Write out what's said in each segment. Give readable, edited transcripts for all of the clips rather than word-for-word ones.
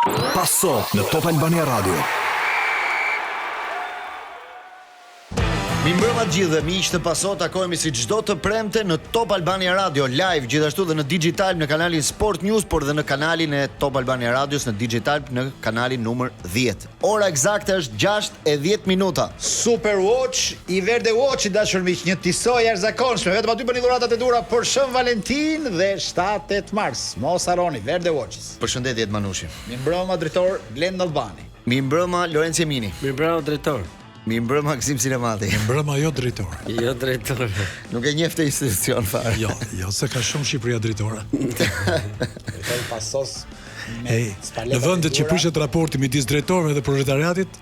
Paso në Top Albania Radio. Mirëmbrëma të gjithëve, miq të Paso, takohemi si çdo të premte në Top Albania Radio live, gjithashtu dhe në Digitalb në kanalin Sport News, por dhe në kanalin e Top Albania Radios në Digitalb në kanalin numër 10. Ora ekzakte është 6 e 10 minuta. Super Watch i Verde Watch i dashur miq, një Tissot e jashtëzakonshme, vetëm aty bëni dhuratat e duhura për Shën Valentin dhe 7-8 mars. Mos harroni Verde Watches. Përshëndetje Ed Manushi. Mirëmbrëma drejtor Glend Albani. Mirëmbrëma Lorenc Jemini. Mirëmbrëma drejtor. Mirëmbrëma Gëzim Sinemati. Mirëmbrëma jo drejtor. Jo drejtor. Nuk e njeh këtë institucion fare. Jo, jo, se ka shumë Shqipëria drejtora. Drejtori Pasos me Ej, në vendet që prishet raporti midis drejtorëve dhe proletariatit,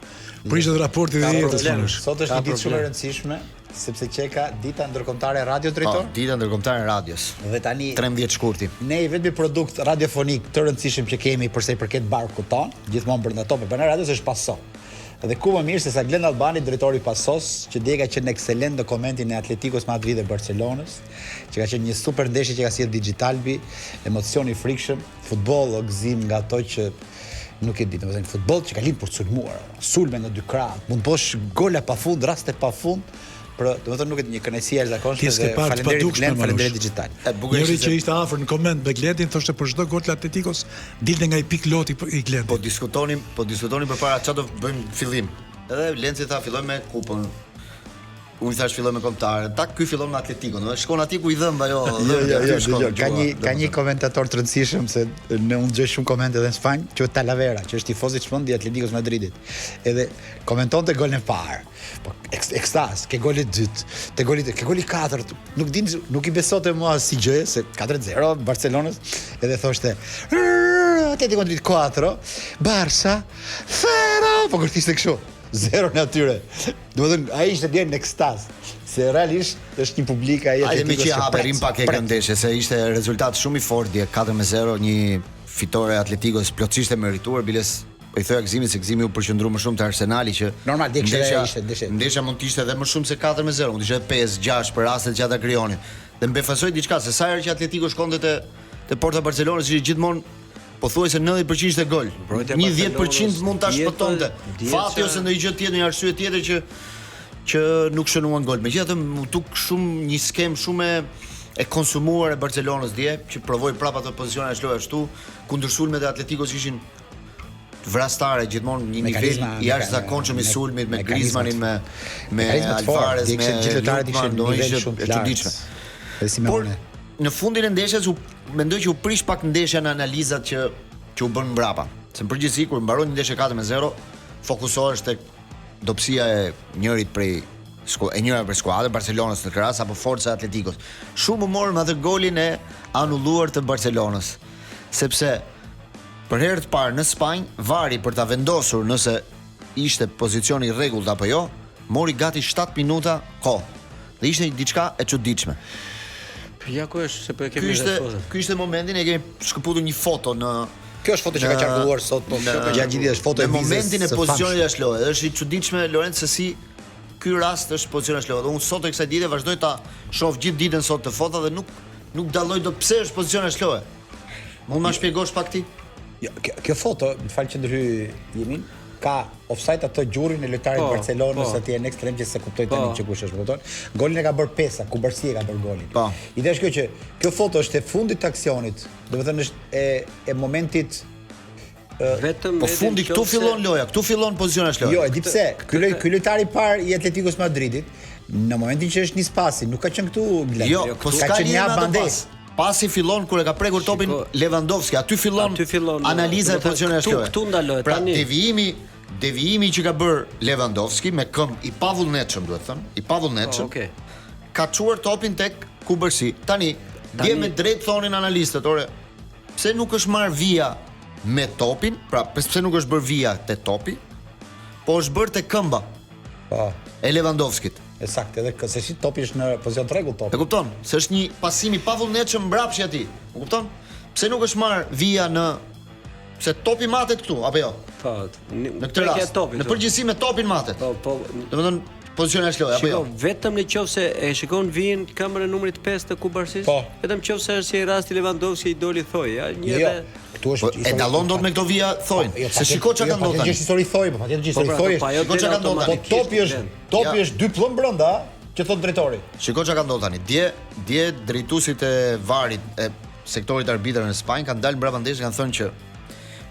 prishet raporti dhe jetës më Sot është një ditë shumë e rëndësishme, sepse qenka dita ndërkombëtare e radios drejtor. Po, dita ndërkombëtare e radios. Dhe tani 13 shkurti. Ne i vetmi produkt radiofonik të rëndësishëm që kemi për sa i përket barkut tonë, gjithmonë brenda Top Albania Radios është Paso. Dhe ku më mirë se sa Glend Albani, drejtori i Pasos, që dje ka qenë ekselent në komentin e Atletikos Madrid dhe Barcelonës, që ka qenë një super ndeshje që ka sjellë Digitalbi, emocion i frikshëm, futboll o gëzim nga ato që nuk e di, domethënë futboll që ka lind për të sulmuar, sulme nga dy krahët, mund të bësh gola pafund, raste pafund, Për, domethënë nuk e di, një kënaqësi e jashtëzakonshme dhe faleminderit Glend, faleminderit Digital. Njëri që ishte afër në koment me Glendin thoshte për çdo gol të Atletikos dilte nga një pikë loti i Glendit. Po diskutonim, po diskutonim përpara çfarë do bëjmë fillim. Edhe Lenci tha fillojmë me kupën. Unë thash fillojmë me kombëtaren. Tak ky fillon me Atletikon, do shkon aty ku i dhëmb ajo. Jo, jo, jo, shkon, jo, ka një ka një komentator të rëndësishëm se në unë dëgjoj shumë komente edhe në Spanjë, që Talavera, që është tifoz i çmendur i Atletikos Madridit. Edhe komentonte golin e parë. Po ekstaz, ke goli i dytë, te goli ke goli i katërt, nuk din nuk i besonte më asnjë gjë se 4-0 Barcelonës, edhe thoshte Atletico Madrid 4, Barça 0, po kërthiste kështu. Zero në atyre. Domethënë ai ishte dje në ekstaz, se realisht është një publik ai Atletico. Hajde meqë hape rrim pak e këtë ndeshje se ishte rezultat shumë i fortë dje 4-0, një fitore e Atleticos plotësisht e merituar, biles Po i thoja Gëzimit se Gëzimi u përqendrua më shumë te Arsenali që normal dje kishte ishte ndeshje. Ndeshja mund të ishte edhe më shumë se 4-0, mund të ishte 5, 6 për rastet që ata krijonin. Dhe më befasoi diçka se sa herë që Atletico shkonte te te porta e Barcelonës ishte gjithmonë pothuajse 90% ishte gol. Një 10% mund ta shpëtonte. Fati ose ndonjë gjë tjetër, një arsye tjetër që që nuk shënuan gol. Megjithatë m'u duk shumë një skemë shumë e e konsumuar e Barcelonës dje, që provoi prapë ato pozicione jashtë loje ashtu, kundërsulmet e Atleticos ishin vrastare gjithmonë një nivel i jashtëzakonshëm i sulmit me Griezmannin me me Alvarez me gjithë lojtarët ishin në nivel shumë të lartë. Por në fundin e ndeshjes u mendoj që u prish pak ndeshja në analizat që që u bën mbrapa. Se në përgjithësi kur mbaron një ndeshje 4-0, fokusohesh tek dobësia e njërit prej e njëra prej skuadrave Barcelonës në këtë rast apo forca e Atletikos. Shumë u morën me atë golin e anulluar të Barcelonës, sepse Për herë të parë në Spanjë, VAR-i për ta vendosur nëse ishte pozicioni i rregullt apo jo, mori gati 7 minuta kohë. Dhe ishte diçka e çuditshme. Ja ku është se po e kemi ky ishte, ky ishte momenti ne kemi shkëputur një foto në Kjo është foto që ka qarkulluar sot po në gjatë gjithë është foto e vizës. Në momentin e pozicionit jashtë loje, është i çuditshme Lorenc se si ky rast është pozicion jashtë loje. Dhe unë sot e kësaj dite vazhdoj ta shoh gjithë ditën sot këtë foto dhe nuk nuk dalloj dot pse është pozicion jashtë loje. Mund ma shpjegosh pak ti? Jo, kjo, kjo foto, më fal që ndërhyj Jemin, ka offside atë gjurin e lojtarit po, Barcelonës po. atje në ekstrem që s'e kuptoj tani po. që kush është, kupton? Golin e ka bërë Pesa, Kubarsi e ka bërë golin. Po. Ideja është kjo që kjo foto është e fundit të aksionit, domethënë është e e momentit Vetëm po fundi këtu fillon loja, këtu fillon pozicioni jashtë loje. Jo, e di pse. Ky loj ky lojtar i parë i Atletikos Madridit, në momentin që është nis pasi, nuk ka qenë këtu Glen. Jo, jo po ka qenë një bandes. Pasi fillon kur e ka prekur topin Lewandowski, aty fillon aty fillon analiza e pozicionit jashtë loje. Këtu ndalohet pra, tani. Devijimi devijimi që ka bër Lewandowski me këmbë i pavullnetshëm, duhet thënë, i pavullnetshëm. Po, okay. Ka çuar topin tek Kubarsi. Tani, dje me drejt thonin analistët, ore, pse nuk është marr vija me topin, pra pse nuk është bër vija te topi, po është bër te këmba. Po. E Lewandowskit. E saktë, edhe se si topi është në pozicion të rregullt topi. E kupton? Se është një pasim i pavullnetshëm mbrapsht atij. E kupton? Pse nuk është marr vija në se topi matet këtu apo jo? Po, në këtë rast. Topit, në përgjithësi me topin matet. Po, po. Domethënë pozicioni jashtë loje apo jo? Vetëm në qoftë se e shikon vijën këmbën e numrit 5 të Kubarsis? Po. Vetëm qoftë se është si rasti Lewandowski i doli thoi, ja, një jo, edhe. këtu është po, e dallon dot me këto vija thoin. Po, jo, se shiko çka jo, ka ndodhur. Patjetër është histori thoi, po patjetër që Po, histori pra, thoi. po, ajo Shiko çka ka ndodhur Po tani. topi është topi Ja. është dy pëllëmbë brenda, që thot drejtori. Shiko çka ka ndodhur tani. Dje dje drejtuesit e VAR-it e sektorit arbitrave në Spanjë kanë dalë mbrapa ndeshjes kanë thënë që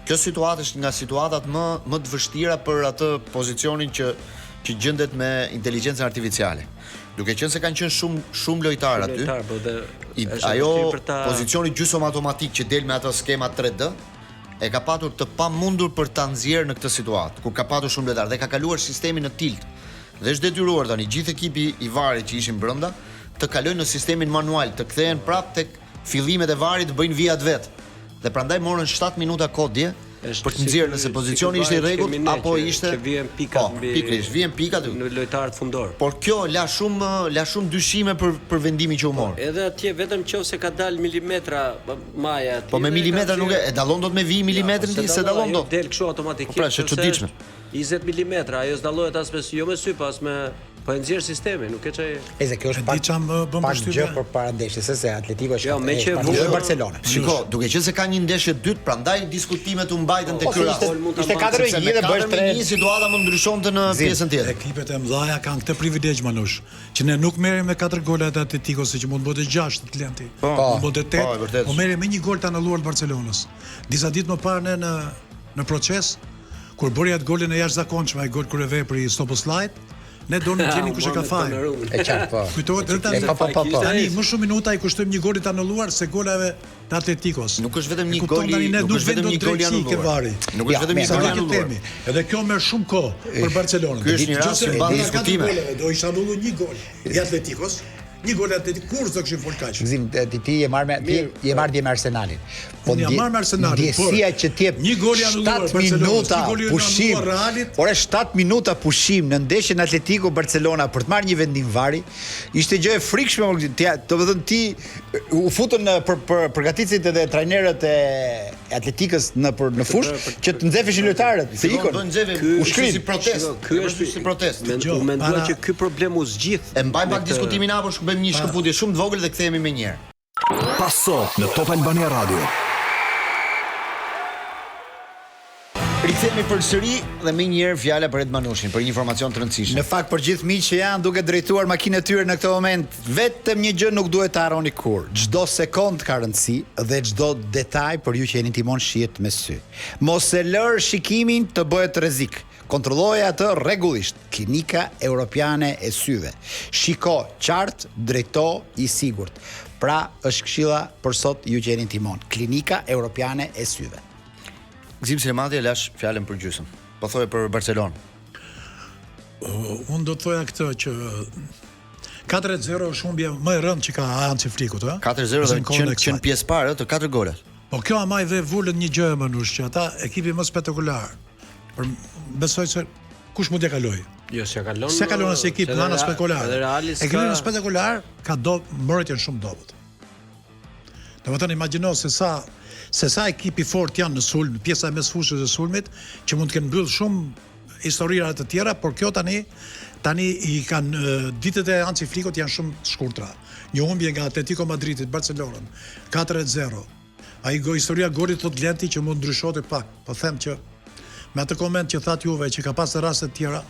kjo situatë është nga situatat më më të vështira për atë pozicionin që që gjendet me inteligjencën artificiale. Duke qenë se kanë qenë shumë shumë lojtarë aty. Lojtar, po dhe I, është e ajo vështirë për ta pozicioni gjysmë automatik që del me ato skema 3D e ka patur të pamundur për ta nxjerrë në këtë situatë, kur ka patur shumë lojtarë dhe ka kaluar sistemi në tilt. Dhe është detyruar tani gjithë ekipi i VAR-it që ishin brenda të kalojnë në sistemin manual, të kthehen prapë tek fillimet e VAR-it të bëjnë vijat vet. Dhe prandaj morën 7 minuta kohë dje Është për të si nxjerrë ky- nëse si pozicioni ky ishte i VAR-i që rregullt kemi ne, apo që- ishte që vihen pikat po, mbi pikërisht vihen pikat në lojtarët fundor. Por kjo la shumë la shumë dyshime për për vendimin që u mor. Edhe atje vetëm nëse ka dal milimetra pa, maja atje. Po me dhe milimetra ka nuk e, nxjerrë- e dallon dot me vi milimetrin Ja, ti, se dallon ajo dot. Del kështu automatikisht. Po pra, është e sepse çuditshme. 20 mm, ajo s'dallohet as me sy, jo me sy, po as me po e nxjerr sistemi, nuk e çaj. E se kjo E është di pak ça më bën pak përshtypje? gjë për para ndeshjes, se se Atletico është Jo, me që e vunë- Barcelona. Shiko, duke qenë se ka një ndeshje të dytë, prandaj diskutimet u mbajtën te Po, ky se rast. ishte Mund ta ishte mban, 4 Sepse me me 1 dhe bësh 4 me 3. 1 situata mund ndryshonte në Zim. pjesën tjetër. Ekipet e mëdha kanë këtë privilegj Manush, që ne nuk merrem me 4 gola të Atleticos, se që mund të bënte 6 Atleti. Po, mund të bënte po, e 8. vërtetë. Po merrem me një gol të anulluar të Barcelonës. Disa ditë më parë ne në në proces kur bëri atë golin e jashtëzakonshëm, ai gol kryevepri i Stoposlajt, ne donim të gjeni kush e ka fajin. E qartë, po. Kujtohet edhe tani. E, po, po, po, po. Tani më shumë minuta i kushtojmë një goli të anulluar se golave të Atleticos. Nuk është vetëm E një kupton gol i- tani ne nuk nuk është vetëm vjen një dot gol i drejtësi ke anulluar. vari. Nuk është Ja, vetëm një mirë, Sa gol i do që anulluar. themi, edhe kjo merr shumë kohë për Barcelonën. Ky është një rast Nëse që mban brenda diskutime. katër golave Do ishte anulluar një gol i Atleticos, një gol i Atleticos kur s'do kishim fol kaq. Gzim, ti ti je marrë me ti je marrë dje me Arsenalin. Po Unë jam ndje- marrë me Arsenalin, por Ndjesia që të jep një gol i anulluar 7 Barcelonës, minuta një gol i pushim. anulluar Realit. Ore 7 minuta pushim në ndeshjen Atletico Barcelona për të marrë një vendim vari, ishte gjë e frikshme, mor, Gzim. Ti, domethënë ti u futën në për për përgatitësit edhe trajnerët e Atletikës në për në fushë që të nxefeshin lojtarët, se Fillon ikën. bën nxeve U shkrin. si protest. Shiko, ky është si protest. Men, Dëgjoj, u mendua para- që ky problem u zgjidh. E mbajmë me pak këtë- diskutimin apo shkëmbejmë një shkëputje shumë të vogël dhe kthehemi më njëherë. Paso në Top Albania Radio. Rikthehemi përsëri dhe më njëherë fjala për Ed Manushin për një informacion të rëndësishëm. Në fakt për gjithë miq që janë duke drejtuar makinën e tyre në këtë moment, vetëm një gjë nuk duhet ta harroni kur. Çdo sekond ka rëndësi dhe çdo detaj për ju që jeni timon shihet me sy. Mos e lër shikimin të bëhet rrezik. Kontrolloje atë rregullisht. Klinika Europiane e Syve. Shiko qartë, drejto i sigurt. Pra, është këshilla për sot ju që jeni timon. Klinika Europiane e Syve. Gzim Sinemati e lash fjalën për gjysmë. Po thoje për Barcelonë. Unë do të thoja këtë që 4-0 është humbja më e rëndë që ka Hansi Flickut, ë? 4-0 dhe Në kohën qen e kësaj. qen pjesë parë ë, të katër golat. Po kjo ama i dhe vulën një gjë e Manush që ata ekipi më spektakolar. Për besoj se kush mund t'ja kaloj. Jo, s'ja kalon. Se kalon as ekip se nga ana edhe Rea- spektakolar. Edhe Reali s'ka. Ekipi më spektakolar ka do mbrojtjen shumë dobët. Domethënë imagjino se sa se sa ekip i fort janë në sulm, pjesa e mesfushës e sulmit, që mund të kenë mbyll shumë historira të tjera, por kjo tani tani i kanë e, ditët e Hansi Flickut janë shumë të shkurtra. Një humbje nga Atletico Madridit, Barcelonën, 4-0. Ai go historia golit thot Glenti që mund ndryshote pak. Po them që me atë koment që thatë juve që ka pasur raste të tjera,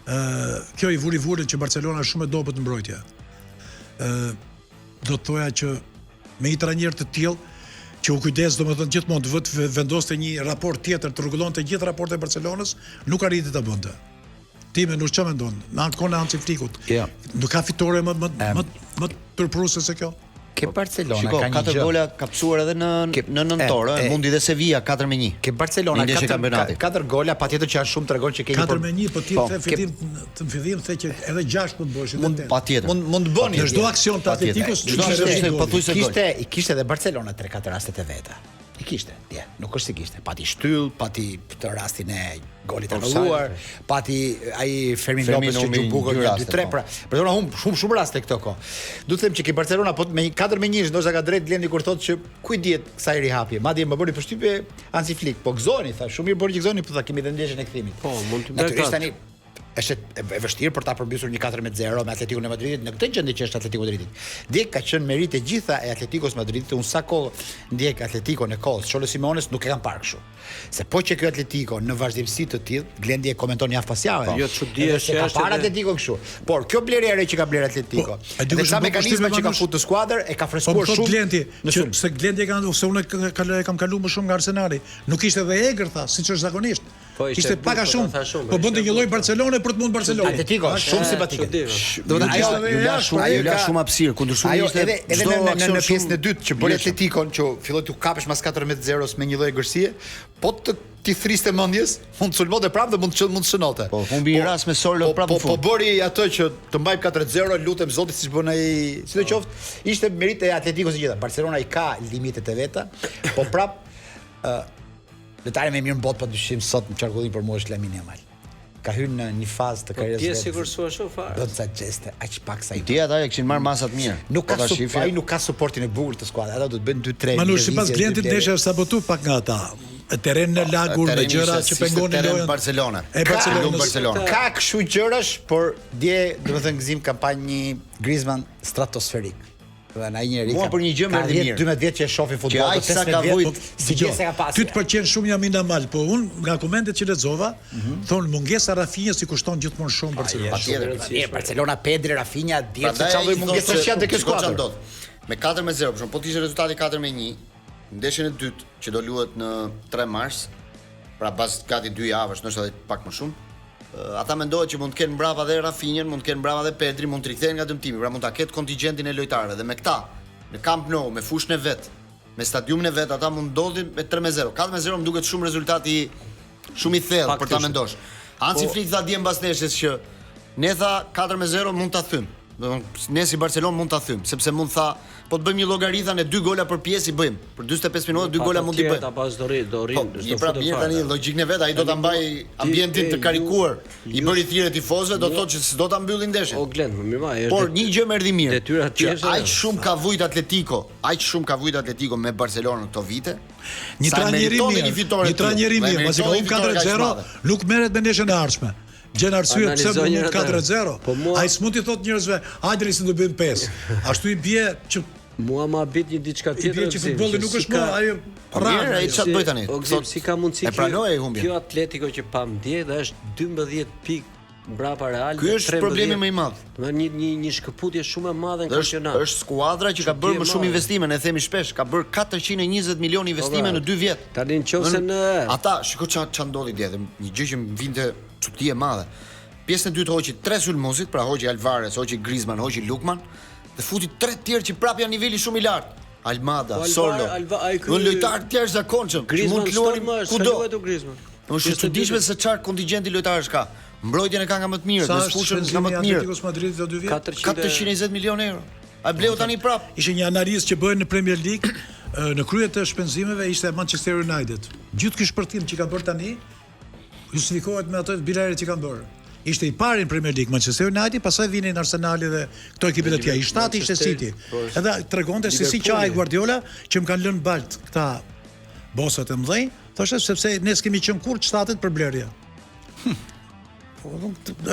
ë kjo i vuri vulën që Barcelona është shumë e dobët në mbrojtje. Ë do të thoja që me një trajner të tillë që u kujdes domethënë gjithmonë të vët vendoste një raport tjetër, të rregullonte gjithë raportet e Barcelonës, nuk arriti ta bënte. Ti me nuk çfarë mendon? Në anë kohën e Hansi Flickut. Jo. Nuk ka fitore më më më më turpruese se kjo. Ke Barcelona Shiko, ka një katër gjë. gola ka pësuar edhe në Ke- në nëntor, e, ë, e. mundi dhe Sevilla 4 me 1. Ke Barcelona Një ndeshje katër kampionati. ka- katër gola, patjetër që janë shumë tregon që ke një 4 me 1, po ti Po, the ke- fillim të në fillim the që edhe 6 mund të bësh, edhe 8. Patjetër. Mund mund të bëni. Në çdo aksion të Patjetër. Atletikos, Çdo aksion ishte pothuajse gol. Kishte i kishte edhe Barcelona 3-4 rastet e veta. I kishte, dje, nuk është se kishte. Pati shtyll, pati të rastin e golit të Offside, anulluar, pati ai Fermin Fermin Lopez që humbi gju bukur dy 1 2 raste, 3 po. pra. Barcelona humb shumë shumë raste këto kohë. Du të them që ke Barcelona po me 4 me 1 ndoshta ka drejt Glendi kur thotë që ku i dihet kësaj rihapje. Madje më bëri përshtypje Hansi Flick, po gëzoni tha, shumë mirë bëri që gëzoni, po tha kemi edhe ndeshjen e kthimit. Po, mund të bëj Natyrisht atë. tani. Është e, e vështirë për ta përmbysur një 4-0 me Atletikun e Madridit në këtë gjendje që është Atletico Madridit. Dje ka qenë meritë e gjitha e Atletikos Madridit, unë sa kohë ndjek Atletikon e kohës Cholo Simeones nuk e kam parë kështu. Se po që kjo Atletico në vazhdimësi të tillë, Glendi e komenton javë pas jave. Po. Jo çudi është që ka parë Atletico kështu. Por kjo blerje e re që ka blerë Atletico, po, dhe ca mekanizma që ka futur në skuadër e ka po, freskuar po, shumë. Glendi, që se Glendi e ka ose unë e kam kaluar më shumë nga Arsenali. Nuk ishte dhe egër tha, siç është zakonisht. Po ishte, ishte pak a shumë. Po, po bënte një lloj Barcelone për të mund Barcelonën. Atletico shumë simpatike. Do të ajo ju la shumë, ju la shumë hapësirë, kundërsulmi ishte edhe edhe në në, në pjesën e dytë që bëri Atleticon që filloi t'u kapesh mas 14-0-s me një lloj egërsie, po të t'i thriste mendjes, mund të sulmonte prapë dhe mund të mund të shënonte. Po humbi një po, rast me Sorloth po, prapë po, po bëri atë që të mbaj 4-0, lutem Zotit siç bën ai, sidoqoftë, ishte meritë e Atleticos e gjitha. Barcelona i ka limitet e veta, po prap ë Lojtari më i mirë në botë padyshim sot në qarkullim për mua është Lamine Yamal. Ka hyrë në një fazë të po, karrierës. Po ti sikur s'ua shoh fare. Bën ca gjeste, aq pak sa i. Ti ata e kishin marrë masat mirë. Nuk po ka su, ai nuk ka suportin e bukur të skuadrës. Ata do të bëjnë 2-3. Manush sipas Glendit ndeshja është sabotu pak nga ata. Terren e lagur me gjëra që pengonin lojën. Barcelona. E Barcelona. Barcelona. Ka kështu gjërash, por dje, domethënë Gëzim kam pa një Griezmann stratosferik. Dhe ai njeri Mua për një gjë më erdhi mirë. 12 vjet që e shohim futboll, aq sa ka vujt, po, si gjë s'e ka pasur. Ty të pëlqen shumë Lamine Yamal, po unë nga komentet që lexova, mm -hmm. thonë mungesa Rafinhës i kushton gjithmonë shumë Barcelonës. Patjetër. Mirë, Barcelona Pedri, Rafinha, dihet se çfarë lloj mungese janë te kjo skuadër. ndodh. Me 4 me 0, për shembull, po të ishte rezultati 4 me 1, ndeshjen e dytë që do luhet në 3 mars, pra pas gati 2 javësh, ndoshta edhe pak më shumë, Ata mendohet që mund të kenë mbrapa dhe Rafinhën, mund të kenë mbrapa dhe Pedri, mund të rikthehen nga dëmtimi, pra mund ta ketë kontingjentin e lojtarëve dhe me këta në Camp Nou, me fushën e vet, me stadiumin e vet, ata mund ndodhin me 3-0. 4-0 më duket shumë rezultat i shumë i thellë për ta mendosh. Hansi po, Flick tha dje mbas ndeshjes që ne tha 4-0 mund ta thymë. Do të thonë ne si Barcelonë mund ta thymë, sepse mund tha, po të bëjmë një llogari tha ne dy gola për pjesë i bëjmë. Për 45 minuta dy gola mund t'i bëjmë. Ata pas do rri, do rri, po, do pra mirë tani logjikën e vet, ai do ta mbajë ambientin të karikuar. I bëri thirrje tifozëve, do të thotë që s'do ta mbyllin ndeshjen. O Glen, më mirë ma, është. Por një gjë më erdhi mirë. Detyra thjesht. Aq shumë ka vujt Atletico, aq shumë ka vujt Atletico me Barcelonën këto vite. Një trajner i mirë, një trajner i mirë, pasi ka humb 4-0, nuk merret me ndeshjen e ardhshme. Gjen arsye pse më mund 4-0. Po mua... Ai s'mund t'i thotë njerëzve, hajde se do bëjmë 5. Ashtu i bie që Mua më habit një diçka tjetër. I bie që futbolli nuk është më ajo po rrallë. Ai çfarë bëj tani? Po Gzim, si ka mundësi e pranoi humbjen. Kjo Atletico që pamë dje dhe është 12 pikë mbrapa Real. Ky është problemi më i madh. Do një një një shkëputje shumë e madhe në kampionat. Është skuadra që ka bërë më shumë investime, ne themi shpesh, ka bërë 420 milionë investime po, pra, në 2 vjet. Tani nëse në ata, shiko ça ça ndodhi dje, një gjë që më vinte çudi e madhe. Pjesën e dytë hoqi tre sulmuesit, pra hoqi Alvarez, hoqi Griezmann, hoqi Lookman dhe futi tre të tjerë që prapë janë niveli shumë i lartë. Almada, po, Sorloth. Alva, ai ky lojtar të jashtëzakonshëm, që mund të luanin kudo. Po është e çuditshme se çfarë kontingjenti lojtarësh ka. Mbrojtjen e ka nga më të mirët, mesfushën nga më të mirët. Atletico Madrid këto dy vjet? 420 milionë euro. A bleu tani prap? Ishte një analizë që bëhej në Premier League, në krye të shpenzimeve ishte Manchester United. Gjithë ky shpërthim që ka bërë tani justifikohet me ato blerjet që kanë bërë. Ishte i pari në Premier League Manchester United, pastaj vinin Arsenali dhe këto ekipet e tjera. I shtati ishte City. Po, Edhe tregonte se si qahej Guardiola që më kanë lënë balt këta bosat e mëdhenj, thoshte sepse ne s'kemi qenë kurrë të shtatit për blerje. Hm. Po,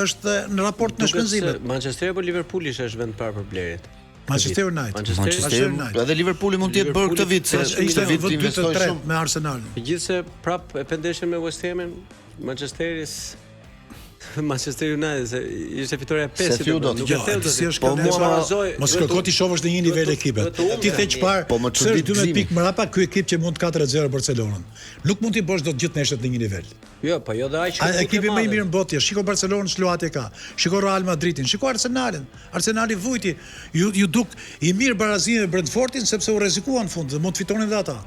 është në raport me shpenzimet. Manchester apo Liverpooli është vend parë për blerjet? Manchester United. Manchester, Manchester United. Edhe Liverpooli mund të jetë bërë këtë vit se ishte vit investoi shumë me Arsenalin. Megjithëse prap e pe ndeshjen me West Hamin, Manchesteri Manchester United se ishte fitorja e pestë. Se nuk e theu dot. Si është po mua barazoi. Mos kërko t'i shohësh në një nivel ekipet. Ti the çfarë? Po më çudit 12 pikë mbrapa ky ekip që mund 4-0 Barcelonën. Nuk mund t'i bësh dot gjithë ndeshjet në një nivel. Jo, po jo dhe aq shumë. Ekipi më i mirë në botë, shiko Barcelonën ç'luhatje ka. Shiko Real Madridin, shiko Arsenalin. Arsenali vujti, ju ju duk i mirë barazimi me Brentfordin sepse u rrezikuan në fund dhe mund të fitonin dhe ata.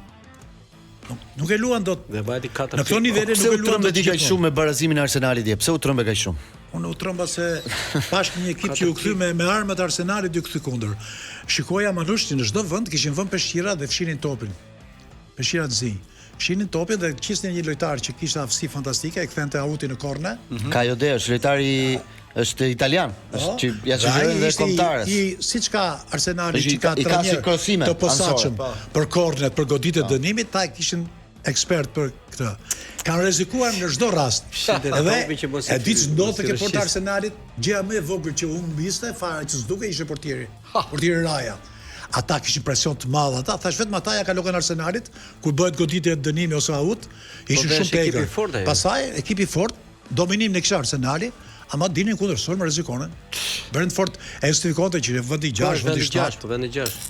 Nuk, nuk e luan dot. Dhe vajti katër. Në këto nivele nuk e luan dot. Pse u kaq shumë me barazimin e Arsenalit dje? Pse u trembe kaq shumë? Unë u tremba se pashë një ekip që u kthy me me armët e Arsenalit u kthy kundër. Shikoja Manush që në çdo vend kishin vënë peshqira dhe fshinin topin. Peshqira të zinj. Fshinin topin dhe qisnin një lojtar që kishte aftësi fantastike, e kthente autin në korne. Mm -hmm. Kayode është lojtari është italian, po, është që ja sugjerojnë dhe kombëtares. I siç ka Arsenali që ka trajner të posaçëm po. për kornet, për goditjet e po. dënimit, ta kishin ekspert për këtë. Kanë rrezikuar në çdo rast. Edhe e di ç'ndodhte ke porta e Arsenalit, gjëja më e vogël që humbiste fare që s'dukej ishte portieri. Portieri Raja. Ata kishin presion të madh ata, thash vetëm ata ja kalokan Arsenalit kur bëhet goditje dënimi ose aut, po ishin shumë të egër. Pastaj ekipi i fortë, dominimin e kishte Arsenali, ama dilnin kundër sulm rrezikonin. Brentford e justifikonte që vendi 6, vendi 7, vendi 6.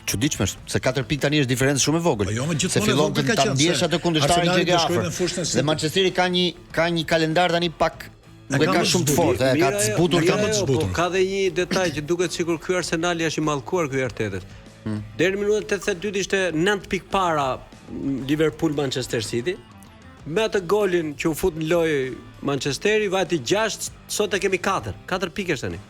Çuditshme është, se 4 pikë tani është diferencë shumë e vogël. Po jo, se fillon të ta ndjesh atë kundërshtarin që ke afër. Dhe Manchesteri ka një ka një kalendar tani pak Nuk e ka shumë të fortë, e ka të zbutur, ka më të zbutur. Po ka dhe një detaj që duket sikur ky Arsenali është i mallkuar ky Artetës. Hmm. Deri në minutën 82 ishte 9 pikë para Liverpool Manchester City. Me atë golin që u fut në lojë Manchesteri vajti 6, sot e kemi 4. 4 pikë është tani.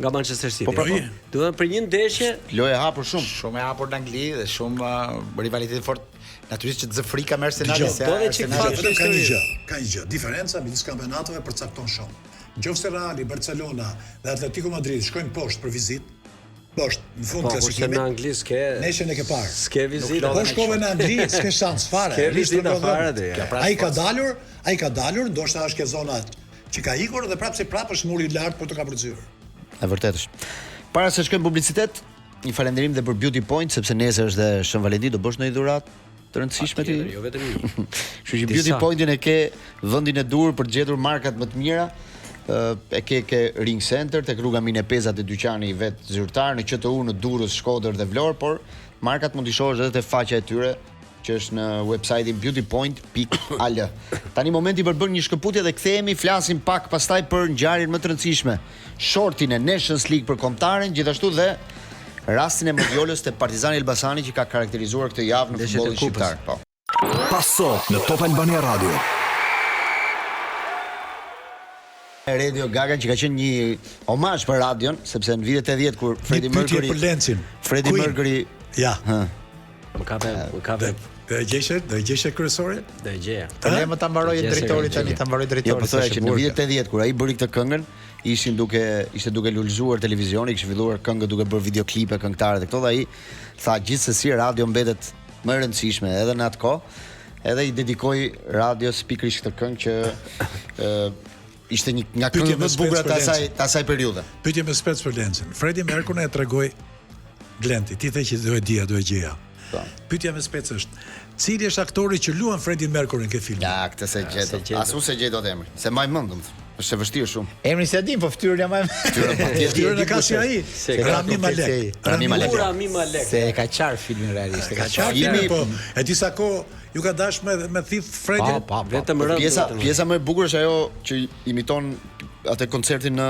Nga Manchester City. Po, pra, po. Do të thënë për një ndeshje lojë e hapur shumë. Shumë e hapur në Angli dhe shumë uh, rivalitet i fortë. Natyrisht që të zë frika me Arsenalin se do dhe çik fat vetëm ka një gjë, ka një gjë. Diferenca midis kampionateve përcakton shumë. Nëse Reali, Barcelona dhe Atletico Madrid shkojnë poshtë për vizitë, poshtë në fund po, klasifikimit. Po, në Angli s'ke. Ndeshjen e ke parë. S'ke vizita. Po shkove në Angli, s'ke shans fare. S'ke vizita fare ti. Pra ai ka dalur, ai ka dalur, ndoshta është ke zona që ka ikur dhe prapë se prapë është muri i lartë për të kapërcyer. E vërtetë është. Para se shkojmë publicitet, një falënderim dhe për Beauty Point sepse nesër është dhe Shën Valentin, do bësh ndonjë dhuratë të rëndësishme ti? Jo vetëm një. Kështu që Beauty Pointin e ke vendin e duhur për të gjetur markat më të mira. E ke ke Ring Center tek rruga Mine Peza te dyqani i vet zyrtar në QTU në Durrës, Shkodër dhe Vlorë, por markat mund t'i shohësh edhe te faqja e tyre që është në website-in beautypoint.al. Tani momenti për të bërë një shkëputje dhe kthehemi, flasim pak pastaj për ngjarjen më të rëndësishme, shortin e Nations League për kombëtaren, gjithashtu dhe rastin e Modiolës te Partizani Elbasani që ka karakterizuar këtë javë në futbollin shqiptar. Po. Paso në Top Albania Radio. Radio Gaga që ka qenë një homazh për radion, sepse në vitet 80 kur Freddie Mercury për Lencin. Freddie Mercury ja. Hë. Më kape, më kape. Do e gjesh, do e gjesh kryesorin? Do e gjeja. Po le më ta mbarojë drejtori tani, ta mbarojë drejtori. Jo, po thoja që në vitet 80 kur ai bëri këtë këngën, ishin duke ishte duke lulëzuar televizioni, kishin filluar këngët duke bërë videoklipe këngëtarët e këto dhe ai tha gjithsesi radio mbetet më e rëndësishme edhe në atë kohë. Edhe i dedikoi radios pikërisht këtë këngë që ë ishte një nga këngët më të bukura të asaj të asaj periudhe. Pyetje me spec për Lencin. Freddie Mercury e tregoi Glenti, ti the që do e dija, do e gjeja. Po. Pyetja me spec është, cili është aktori që luan Freddie Mercury në këtë film? Ja, këtë s'e gjej. As unë s'e gjej dot emrin. S'e mbaj mend, domethënë. Është e vështirë shumë. Emrin s'e dim, po fytyrën ja mbaj. Fytyrën po tjetër. Fytyrën e ka si ai. Rami Malek. Rami Malek. Rami Malek. Se e ka qarë filmin realisht, e ka qarë filmin, po. E di sa kohë ju ka dash me me thith Freddie. Pa, pa, pa. Vetëm rëndë. Pjesa pjesa më e bukur është ajo që imiton atë koncertin në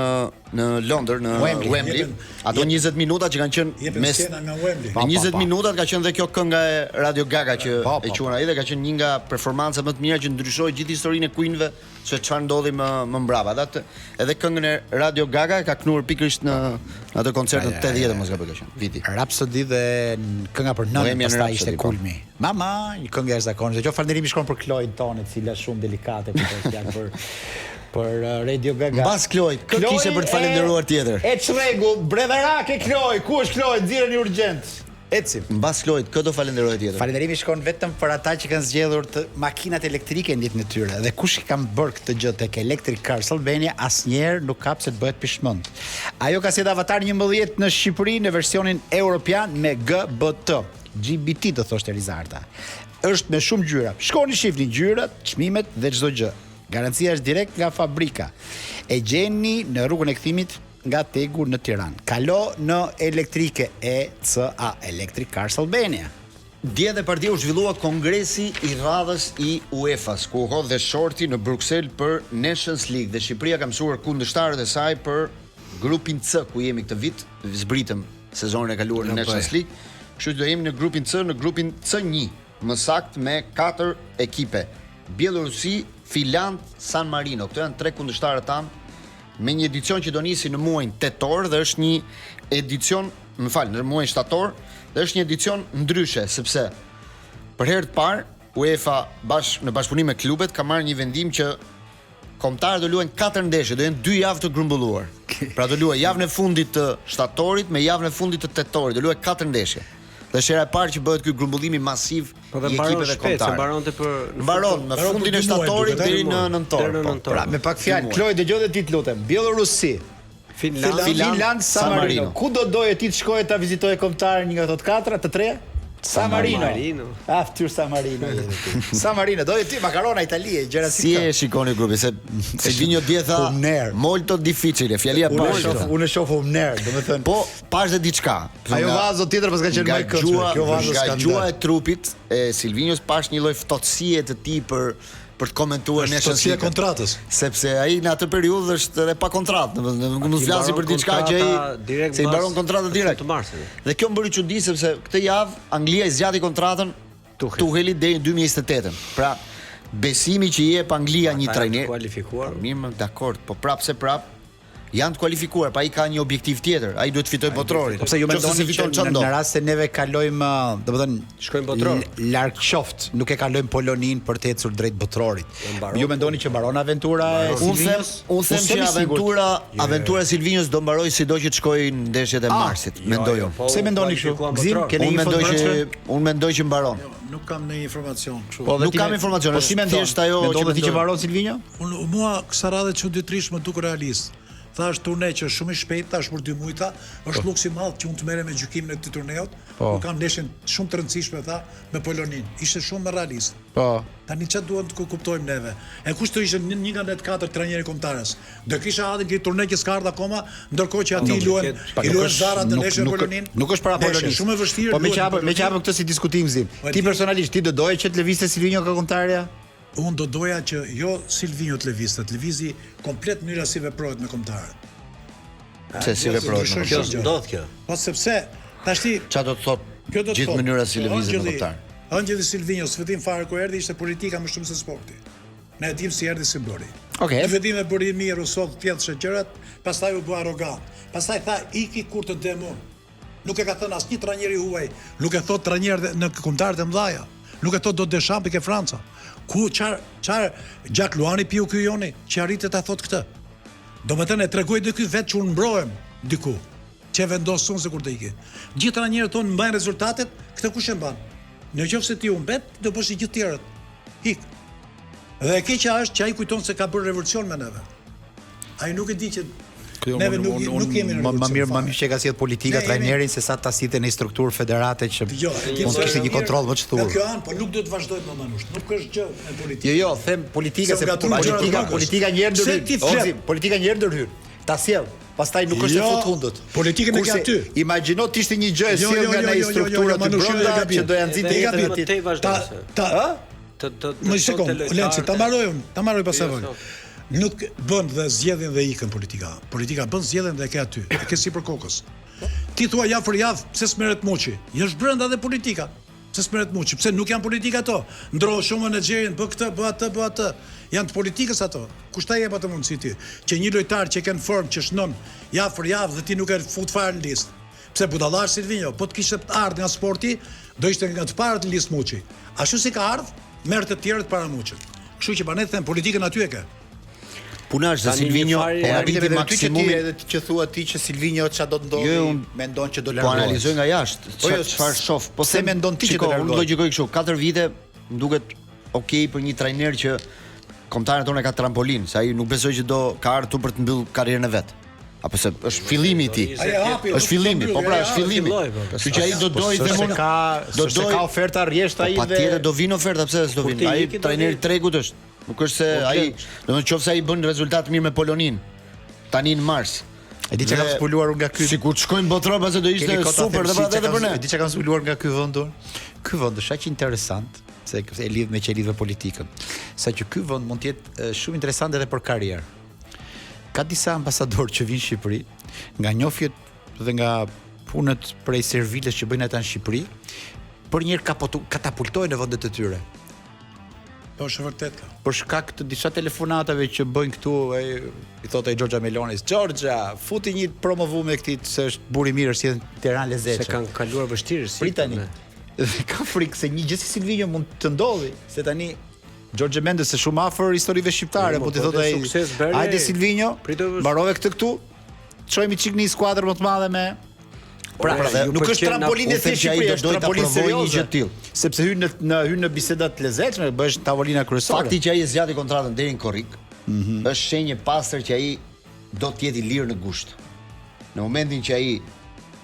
në Londër, në Wembley. Wembley. Ato 20 minuta që kanë qenë mes nga Wembley. Në 20 minutat ka qenë dhe kjo kënga e Radio Gaga që e quan ai dhe ka qenë një nga performancat më të mira që ndryshoi gjithë historinë e Queenve se çfarë ndodhi më më mbrapa. Edhe atë edhe këngën e Radio Gaga e ka kënduar pikërisht në në atë koncert në 80 mos gaboj ka qenë viti. Rhapsody dhe kënga për nënën pastaj ishte po. kulmi. Mama, një këngë e jashtëzakonshme. Kjo falënderimi shkon për Kloin tonë, e cila është shumë delikate kur bëhet fjalë për për uh, Radio Gaga. Mbas Kloit, kë kishe për të falënderuar tjetër? E çrregull, bredharake Kloi, ku është Kloi? Nxirreni urgjent. Ecim. Mbas Kloit, kë do falënderoje tjetër? Falënderimi shkon vetëm për ata që kanë zgjedhur të makinat elektrike në jetën e tyre dhe kush e kanë bërë këtë gjë tek Electric Cars Albania asnjëherë nuk ka pse të bëhet pishman. Ajo ka sjellë Avatar 11 në Shqipëri në versionin europian me GBT. GBT do thoshte Rizarta. Është me shumë ngjyra. Shkoni shihni ngjyrat, çmimet dhe çdo gjë. Garancia është direkt nga fabrika. E gjeni në rrugën e kthimit nga Tegu në Tiranë. Kalo në elektrike ECA Electric Cars Albania. Dje dhe pardje u zhvillua kongresi i radhës i UEFA-s, ku u hodh dhe shorti në Bruksel për Nations League dhe Shqipëria ka mësuar kundërshtarët e saj për grupin C ku jemi këtë vit, zbritëm sezonin e kaluar në Nations League. Kështu që do jemi në grupin C, në grupin C1, më saktë me katër ekipe. Bjellorusi, Finlandë, San Marino. Këto janë tre kundërshtarët tanë me një edicion që do nisi në muajin tetor dhe është një edicion, më fal, në muajin shtator dhe është një edicion ndryshe sepse për herë të parë UEFA bash në bashkëpunim me klubet ka marrë një vendim që Kombëtarët do luajnë katër ndeshje, do jenë dy javë të grumbulluar. Pra do luajë javën e fundit të shtatorit me javën e fundit të tetorit, do luajë katër ndeshje. Dhe është hera e parë që bëhet ky grumbullimi masiv po dhe i ekipeve kombëtare. Se mbaronte për mbaron në fundin e shtatorit deri në nëntor. Deri në po. nëntor. Pra, me pak fjalë, Kloj dëgjo dhe ti të lutem. Bjellorusi, Finland, Finland, San Marino. Ku do doje ti të shkoje ta vizitoje kombëtaren një nga këto të katra, të treja? San Marino. Marino. Ah, fytyrë San Marino. San Marino, doje ti makarona Italie, gjëra si Si e shikoni grupin se Silvinho dje tha Humner. molto difficile, fjalia e Unë e parë. shoh, unë e shoh humner, domethënë. Po pash dhe diçka. Ajo vazo tjetër pas ka qenë nga më e këndshme. gjuha, Kjo vazo nga skandal. gjuha e trupit e Silvinhos pash një lloj ftohtësie të tij për për të komentuar Është Nations ftohtësia e League. kontratës. Sepse ai në atë periudhë është edhe pa kontratë, domethënë nuk mund të flasi për diçka që ai direkt se i mbas- mbaron kontratën direkt. të marsit. Dhe kjo më bëri çudi sepse këtë javë Anglia i zgjati kontratën Tuchelit. Tuchelit deri në 2028-ën. Pra, besimi që i jep Anglia një Ata janë trajner të kualifikuar. Po, Mirë, më dakord, po prapë se prap janë të kualifikuar, pa ai ka një objektiv tjetër, ai duhet të fitojë botrorin. Po pse ju Qofse mendoni se fiton që çfarë në, ndodh? në rast se neve kalojmë, domethënë Shkojmë botror. l- Larg qoftë, nuk e kalojmë Polonin për të ecur drejt botrorit. mbaron Ju mendoni që mbaron aventura e Unë them, Silvinhos? unë them s'jam që i sigurt. aventura, aventura e Silvinhos do mbarojë sido që të shkojë në ndeshjet e Ah, Marsit, mendoj unë. po Pse u mendoni kështu? kualifikuan Gzim, botror. keni Unë info mendoj të që brendshme? unë mendoj që mbaron. Nuk kam ndonjë informacion kështu. Po, dhe Nuk ti kam me- informacion, Po është si mendon? thjesht ajo Mendon që dhe ti që mendoj. mbaron Silvinho? Unë mua kësa radhe çuditërisht më duk realist. Tha është turne që është shumë i shpejtë, tha është për dy muaj, tha, është luks i madh që unë të merrem me gjykimin e këtij turneut, Po. ku kam ndeshjen shumë të rëndësishme tha me Polonin. Ishte shumë më realist. Po. Tani çfarë duam të kuptojmë neve? E kush të ishte një, një nga ne të katër trajneri kombëtarës? Do kisha hadin këtë turne që s'ka ardhur akoma, ndërkohë që aty i luan Pa, i nuk luan është- Zara të nuk- ndeshjen me nuk- Polonin. Nuk është para Ndeshje Polonisë. Shumë e vështirë. Po me luhet që me hapëm, me që Polonin. hapëm këtë si diskutim Gzim. Po, Ti di. personalisht ti do doje që të lëvizte Silvinho nga kombëtarja? Unë do doja që jo Silvinho të lëvizte, të lëvizi komplet mënyra si veprohet me kombëtarët. Pse si veprohet me Ndryshon Kjo kombëtar? shumë gjë. ndodh kjo. Po sepse tashti Çfarë do të thotë kjo do të gjithë thotë mënyra si lëvizet me Angjeli- kombëtar? Angjeli Silvinho s'fillim fare kur erdhi ishte politika më shumë se sporti. Ne e dim si erdhi si bëri. Okej. Në fillim e bëri mirë, u sot tjetëshe gjërat, pastaj u bë arrogant. Pastaj tha iki kur të dem unë. Nuk e ka thënë asnjë trajner i huaj, nuk e thot trajner dhe- në kombëtarët e mëdha. Nuk e thot do Deschamps ke Franca. Ku çar çar Gjak Luani piu ky joni që arriti ta thot këtë. Domethënë e tregoi dhe ky vetë që unë mbrohem diku, që e vendos unë se kur të iki. Gjithë trajnerët tonë mbajnë rezultatet, këtë kush e mban? Në qoftë se ti u mbet, do bësh i gjithë tjerët. Ik. Dhe e keqja është që ai kujton se ka bërë revolucion me neve. Ai nuk e di që neve nuk nuk jemi në më, më revolucion. mirë më fare. mirë që e ka sjell politika Ne jemi- trajnerin se sa ta sillte në strukturë federate që Jo, e di mund të pse kishte është një kontroll më të Nga thurur. kjo anë, po nuk do të vazhdojmë më manush. Nuk është gjë me politikë. Jo, jo, them politika Se se u gatruan gjërat politika, rrugës. politika një herë Pse ndërhyn. ti flet? Ozi, politika një herë ndërhyn. Ta sjell. Pastaj nuk është Jo, e fut hundët. politikën e ke Kurse, aty. Imagjino të ishte një gjë e Jo, sjell jo, nga jo, në jo, jo, jo, struktura jo, aty Manush, jo, brenda e gabim. që do ja nxite Edhe jetën edhe e më tij. tej vazhdon Ta se. ta Ë? Të të të Më një sekond, Lenci, ta mbaroj unë, ta mbaroj pastaj Jo, vonë. jo. Nuk bën dhe zgjedhjen dhe ikën politika. Politika bën zgjedhjen dhe e ke aty, e ke sipër kokës. Ti thua javë për javë, pse s'merret Muçi? Jo është brenda dhe politika. Pse s'merret Muçi? Pse nuk janë politika ato? Ndro shumë menaxherin, bë këtë, bë atë, bë atë. Janë të politikës ato. Kush ta jep atë mundësi ti? Që një lojtar që ke në formë që shnon javë për javë dhe ti nuk e fut fare në listë. Pse budallar Silvinho, po të kishte ardhur nga sporti, do ishte nga të parët në listë Muçi. Ashtu si ka ardhur, merr të tjerët para Muçit. Kështu që prandaj them politikën aty e ke. Puna është se Tani një Silvinho farë- po E arriti arriti edhe ty që ti maksimumin edhe ti që thua ti që Silvinho ç'a do të ndodhi, Jo, unë mendon që do Po largohet. analizoj nga jashtë, Po jo, çfarë çfarë shoh. Po pse them, mendon ti që shiko, do Unë largohet? logjikoj kështu, 4 vite më duket okay për një trajner që kombëtaren tonë e ka trampolin, se ai nuk besoj që do ka ardhur këtu për të mbyllur karrierën e vet. Apo se është fillimi i tij. Ai e hapi, Është fillimi, po pra është fillimi. Filloi, po. Kështu që ai do Po, dojë s'është them se unë, ka, do do se dojë ka oferta rresht ai Po dhe patjetër do vinë oferta, pse s'do Kur vinë? ti Ai iki, do trajneri vinë. tregut është. Nuk është se Po, ai, Glenç. domethënë nëse ai bën rezultat mirë me Polonin tani në mars. E di çka kam Dhe zbuluar unë nga ky Sikur të shkojmë botëror, pastaj do ishte Kemi kota super them, dhe si pra çka edhe kam- për ne. E di çka kam zbuluar nga ky vend unë? Ky vend është aq interesant se e lidh me që e lidh me politikën. Sa që ky vend mund të jetë e, shumë interesant edhe për karrierë. Ka disa ambasadorë që vinë në Shqipëri, nga njohjet dhe nga punët prej servilës që bëjnë ata në Shqipëri, për njëherë kapotu- katapultojnë në vendet e tyre Po është vërtet kjo. për shkak të disa telefonatave që bëjnë këtu, e, i thotë ai Giorgia Melonis, Giorgia, futi një promovu me këtij se është burri i mirë, është në Tiranë lezetshëm. Se kanë kaluar vështirë si. Prit tani. Dhe ka frikë se një gjë si Silvinho mund të ndodhi, se tani George Mendes është shumë afër historive shqiptare, Jo, po po, ti po, thotë dhe ai, sukses bëri hajde ai. Silvinho, Pritë- mbarove këtë këtu, çojmë çik në një skuadër më të madhe me. Pra, pra dhe, nuk është trampolinë e thjeshtë Shqipëria, është trampolinë serioze. Një gjë të tillë. Sepse hyn në në hyn në biseda të lezetshme, bëhesh tavolina kryesore. Fakti që ai e zgjati kontratën deri në korrik, mm -hmm. është shenjë e pastër që ai do të jetë i lirë në gusht. Në momentin që ai,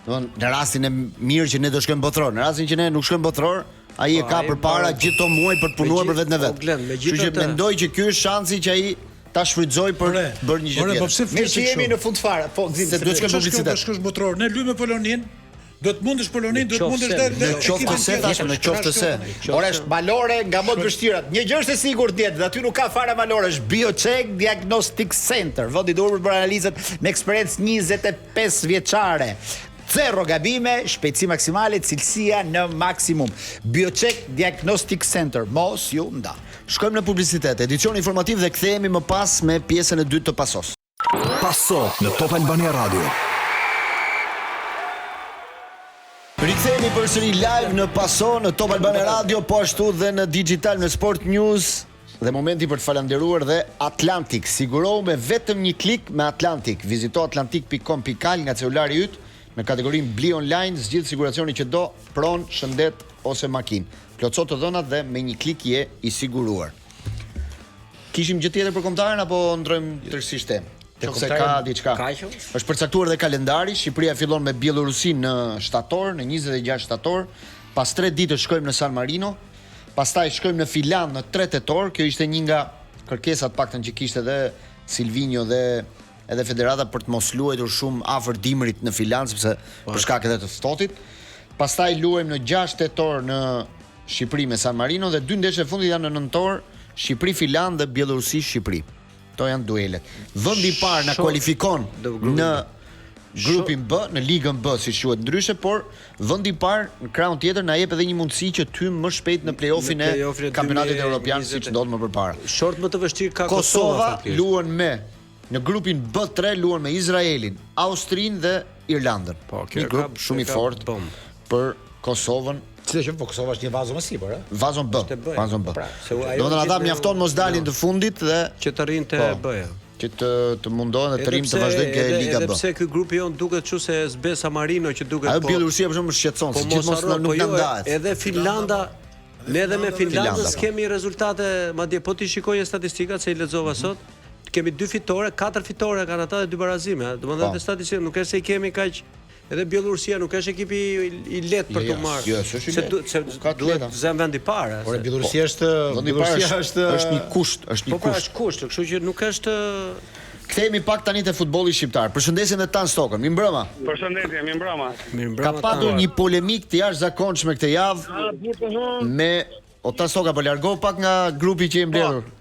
domethënë në rastin e mirë që ne do shkojmë botëror, në rastin që ne nuk shkojmë botëror, ai e po, ka përpara gjithë këto muaj për të punuar për veten e vet. Kështu që mendoj që ky është shansi që ai ta shfrytëzojë për të bërë një gjë tjetër. Po pse ne që jemi në fund fare, po gzim se duhet të shkojmë publicitet. Do shkosh botëror. Ne luajmë me Poloninë, duhet të mundësh Poloninë, duhet të mundësh dhe në qoftë se tash në qoftë se. Ore është malore nga më të vështirat. Një gjë është e sigurt jetë dhe aty nuk ka fare malore, është BioCheck Diagnostic Center, vendi i duhur për bërë analizat me eksperiencë 25 vjeçare. Zero gabime, shpejtësi maksimale, cilësia në maksimum. BioCheck Diagnostic Center, mos ju nda. Shkojmë në publicitet, edicion informativ dhe kthehemi më pas me pjesën e dytë të Pasos. Paso në Top Albania Radio. Rikthehemi përsëri live në Paso në Top Albania Radio, po ashtu dhe në Digital në Sport News. Dhe momenti për të falënderuar dhe Atlantic. Sigurohu me vetëm një klik me Atlantic. Vizito atlantic.com.al nga celulari yt në kategorinë Bli Online, zgjidh siguracionin që do, pronë, shëndet ose makinë. Plotëso të dhënat dhe me një klik je i siguruar. Kishim gjë tjetër për kombëtaren apo ndrojmë tërësisht temë? Nëse ka diçka. Është përcaktuar dhe kalendari, Shqipëria fillon me Bjellorusinë në shtator, në 26 shtator. Pas 3 ditësh shkojmë në San Marino. Pastaj shkojmë në Finlandë në 3 tetor, kjo ishte një nga kërkesat paktën që kishte dhe Silvinjo dhe edhe federata për të mos luajtur shumë afër dimrit në Finlandë sepse po. për shkak edhe të ftohtit. Pastaj luajmë në 6 tetor në Shqipëri me San Marino dhe dy ndeshjet e fundit janë në nëntor, Shqipëri Finlandë dhe Bjellorusi Shqipëri. Këto janë duelet. Vendi i parë na kualifikon në grupin B, në ligën B siç quhet ndryshe, por vendi i parë në krahun tjetër na jep edhe një mundësi që të hyjmë më shpejt në play-offin e kampionatit evropian siç ndodh më përpara. Short më të vështirë ka Kosova. Kosova luan me në grupin B3 luan me Izraelin, Austrinë dhe Irlandën. Po, kjo një grup shumë i fortë për Kosovën. Si që po Kosova është një vazo më sipër, ë? Vazon B, vazon B. Pra, se ajo Do të ata mjafton mos dalin të fundit dhe që të rrinë te po, B-ja. Që të të mundohen dhe të rrinë të vazhdojnë ke Liga B. Edhe pse ky grupi jonë duket kështu se zbe San Marino që duket po. Ajo Bjellorusia për shembull më shqetëson, po se gjithmonë nuk po na jo, ndahet. Edhe Finlanda Ne edhe me Finlandën po. kemi rezultate, madje po t'i shikoje statistikat se i lexova mhm. sot, kemi dy fitore, katër fitore kanë ata dhe dy barazime, domethënë po. edhe statistikat nuk është se i kemi kaq Edhe Bjellorusia nuk është ekipi i lehtë për jo, t'u marrë. Jo, s'është i lehtë. Se se duhet të zëmë vend i parë. Por Bjellorusia po, është Bjellorusia është është një kusht, është një po, pra, kusht. Po është kusht, kështu që nuk është Kthehemi pak tani te futbolli shqiptar. Përshëndesim dhe Tan Stokën. Mirëmbrëma. Përshëndetje, mirëmbrëma. Mirëmbrëma. Ka patur një polemikë të jashtëzakonshme këtë javë me o Tan Stoka po largohu pak nga grupi që je mbledhur. Po.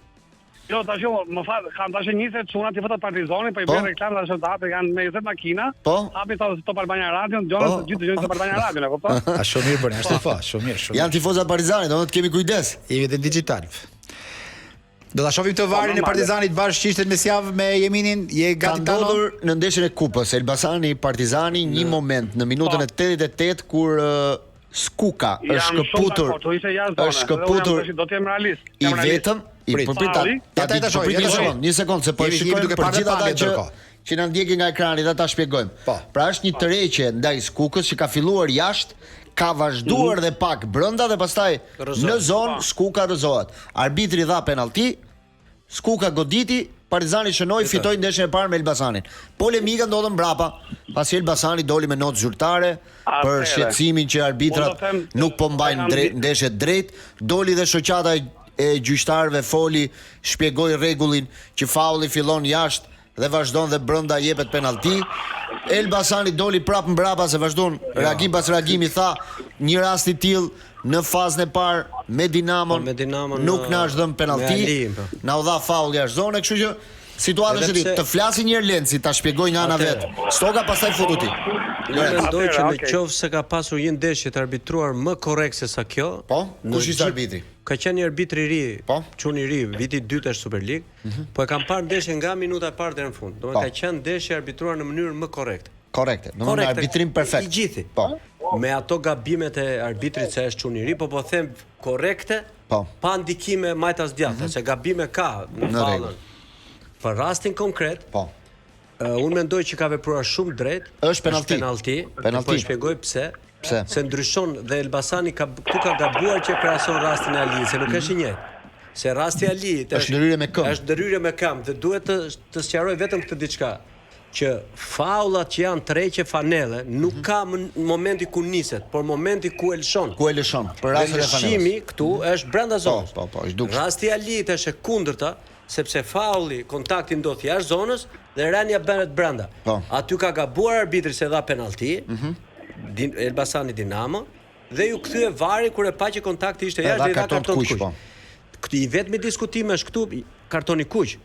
Jo, tash jo, më fal, kam tash 20 çuna tifozë të Partizanit, po i po? bëj reklamë tash të hapë, janë me 20 makina. Po. Hapi sa Top Albania Radio, dëgjojnë po. të gjithë dëgjojnë Top Albania Radio, e kupton? A shumë mirë bën, ashtu po, shumë mirë, shumë. Janë tifozë të Partizanit, domethënë të kemi kujdes. Jemi dhe digital. Do ta shohim të po, VAR-in e Partizanit bashkë që ishte në mesjavë me Jeminin, je gati tano. Ka ndodhur në ndeshjen e kupës, Elbasani Partizani një moment në minutën e 88 kur Skuka është shkëputur. Është shkëputur. Do të jem realist. I vetëm, i po prit ta ta ta po prit një sekond, një sekond se po e shikojmë për gjithë ata që që na ndjekin nga ekrani dhe ta shpjegojmë. Po. Pra është një tërheqje ndaj Skukës që ka filluar jashtë, ka vazhduar mhm. dhe pak brenda dhe pastaj në zonë po. Skuka rrëzohet. Arbitri dha penallti, Skuka goditi, Partizani shënoi, fitoi ndeshjen e parë me Elbasanin. Polemika ndodhën mbrapa, pasi Elbasani doli me notë zyrtare për shqetësimin që arbitrat nuk po mbajnë drejt ndeshjet drejt, doli dhe shoqata e gjyqtarëve foli, shpjegoi rregullin që faulli fillon jashtë dhe vazhdon dhe brenda jepet penallti. Elbasani doli prapë mbrapa se vazhdon reagim pas reagimi tha një rast i tillë në fazën e parë me Dinamon, po, me Dinamon nuk na është dhënë penallti. Po. Na u dha faull jashtë zone, kështu që situata është e tillë. Të flasi një herë Lenci, ta shpjegoj nga ana vet. Stoka pastaj futu ti. Unë mendoj që në qoftë se ka pasur një ndeshje të arbitruar më korrekt se sa kjo, po, kush ishte arbitri? Ka qenë një arbitër i ri, po? çun i ri, viti i dytë është Superligë. Mm -hmm. Po e kam parë ndeshjen nga minuta e parë deri në fund. Domethënë po. ka qenë ndeshje arbitruar në mënyrë më korrekte. Korrekte, domethënë arbitrim perfekt. I gjithi. Po. Me ato gabimet e arbitrit se është çun i ri, po po them korrekte. Po. Pa ndikime majtas djathtas, mm -hmm. se gabime ka në, në fallën. Për rastin konkret, po. Uh, unë mendoj që ka vepruar shumë drejt. Është penallti. Është penallti. Penallti. Po e shpjegoj pse. Pse? Se ndryshon dhe Elbasani ka këtu ka gabuar që krahason rastin e Aliit, se nuk është i njëjtë. Se rasti i Aliit Është ndërhyrje me këmbë. Është ndërhyrje me këmbë dhe duhet të të sqaroj vetëm këtë diçka që faullat që janë tërheqje fanelle nuk mm -hmm. ka momenti ku niset, por momenti ku e lëshon. Ku e lëshon? Për rastin e fanellës. Lëshimi këtu është brenda po, zonës. Po, po, po, është dukshëm. Rasti i Aliit është e kundërta, sepse faulli, kontakti ndodh jashtë zonës dhe rënia bëhet brenda. Po. Aty ka gabuar arbitri se dha penallti. Mm -hmm. Din, Elbasani Dinamo dhe iu kthye VAR-i kur e pa që kontakti ishte jashtë dhe i dha karton të kuq. Po. Këtë i vetmi diskutim është këtu kartoni kuq.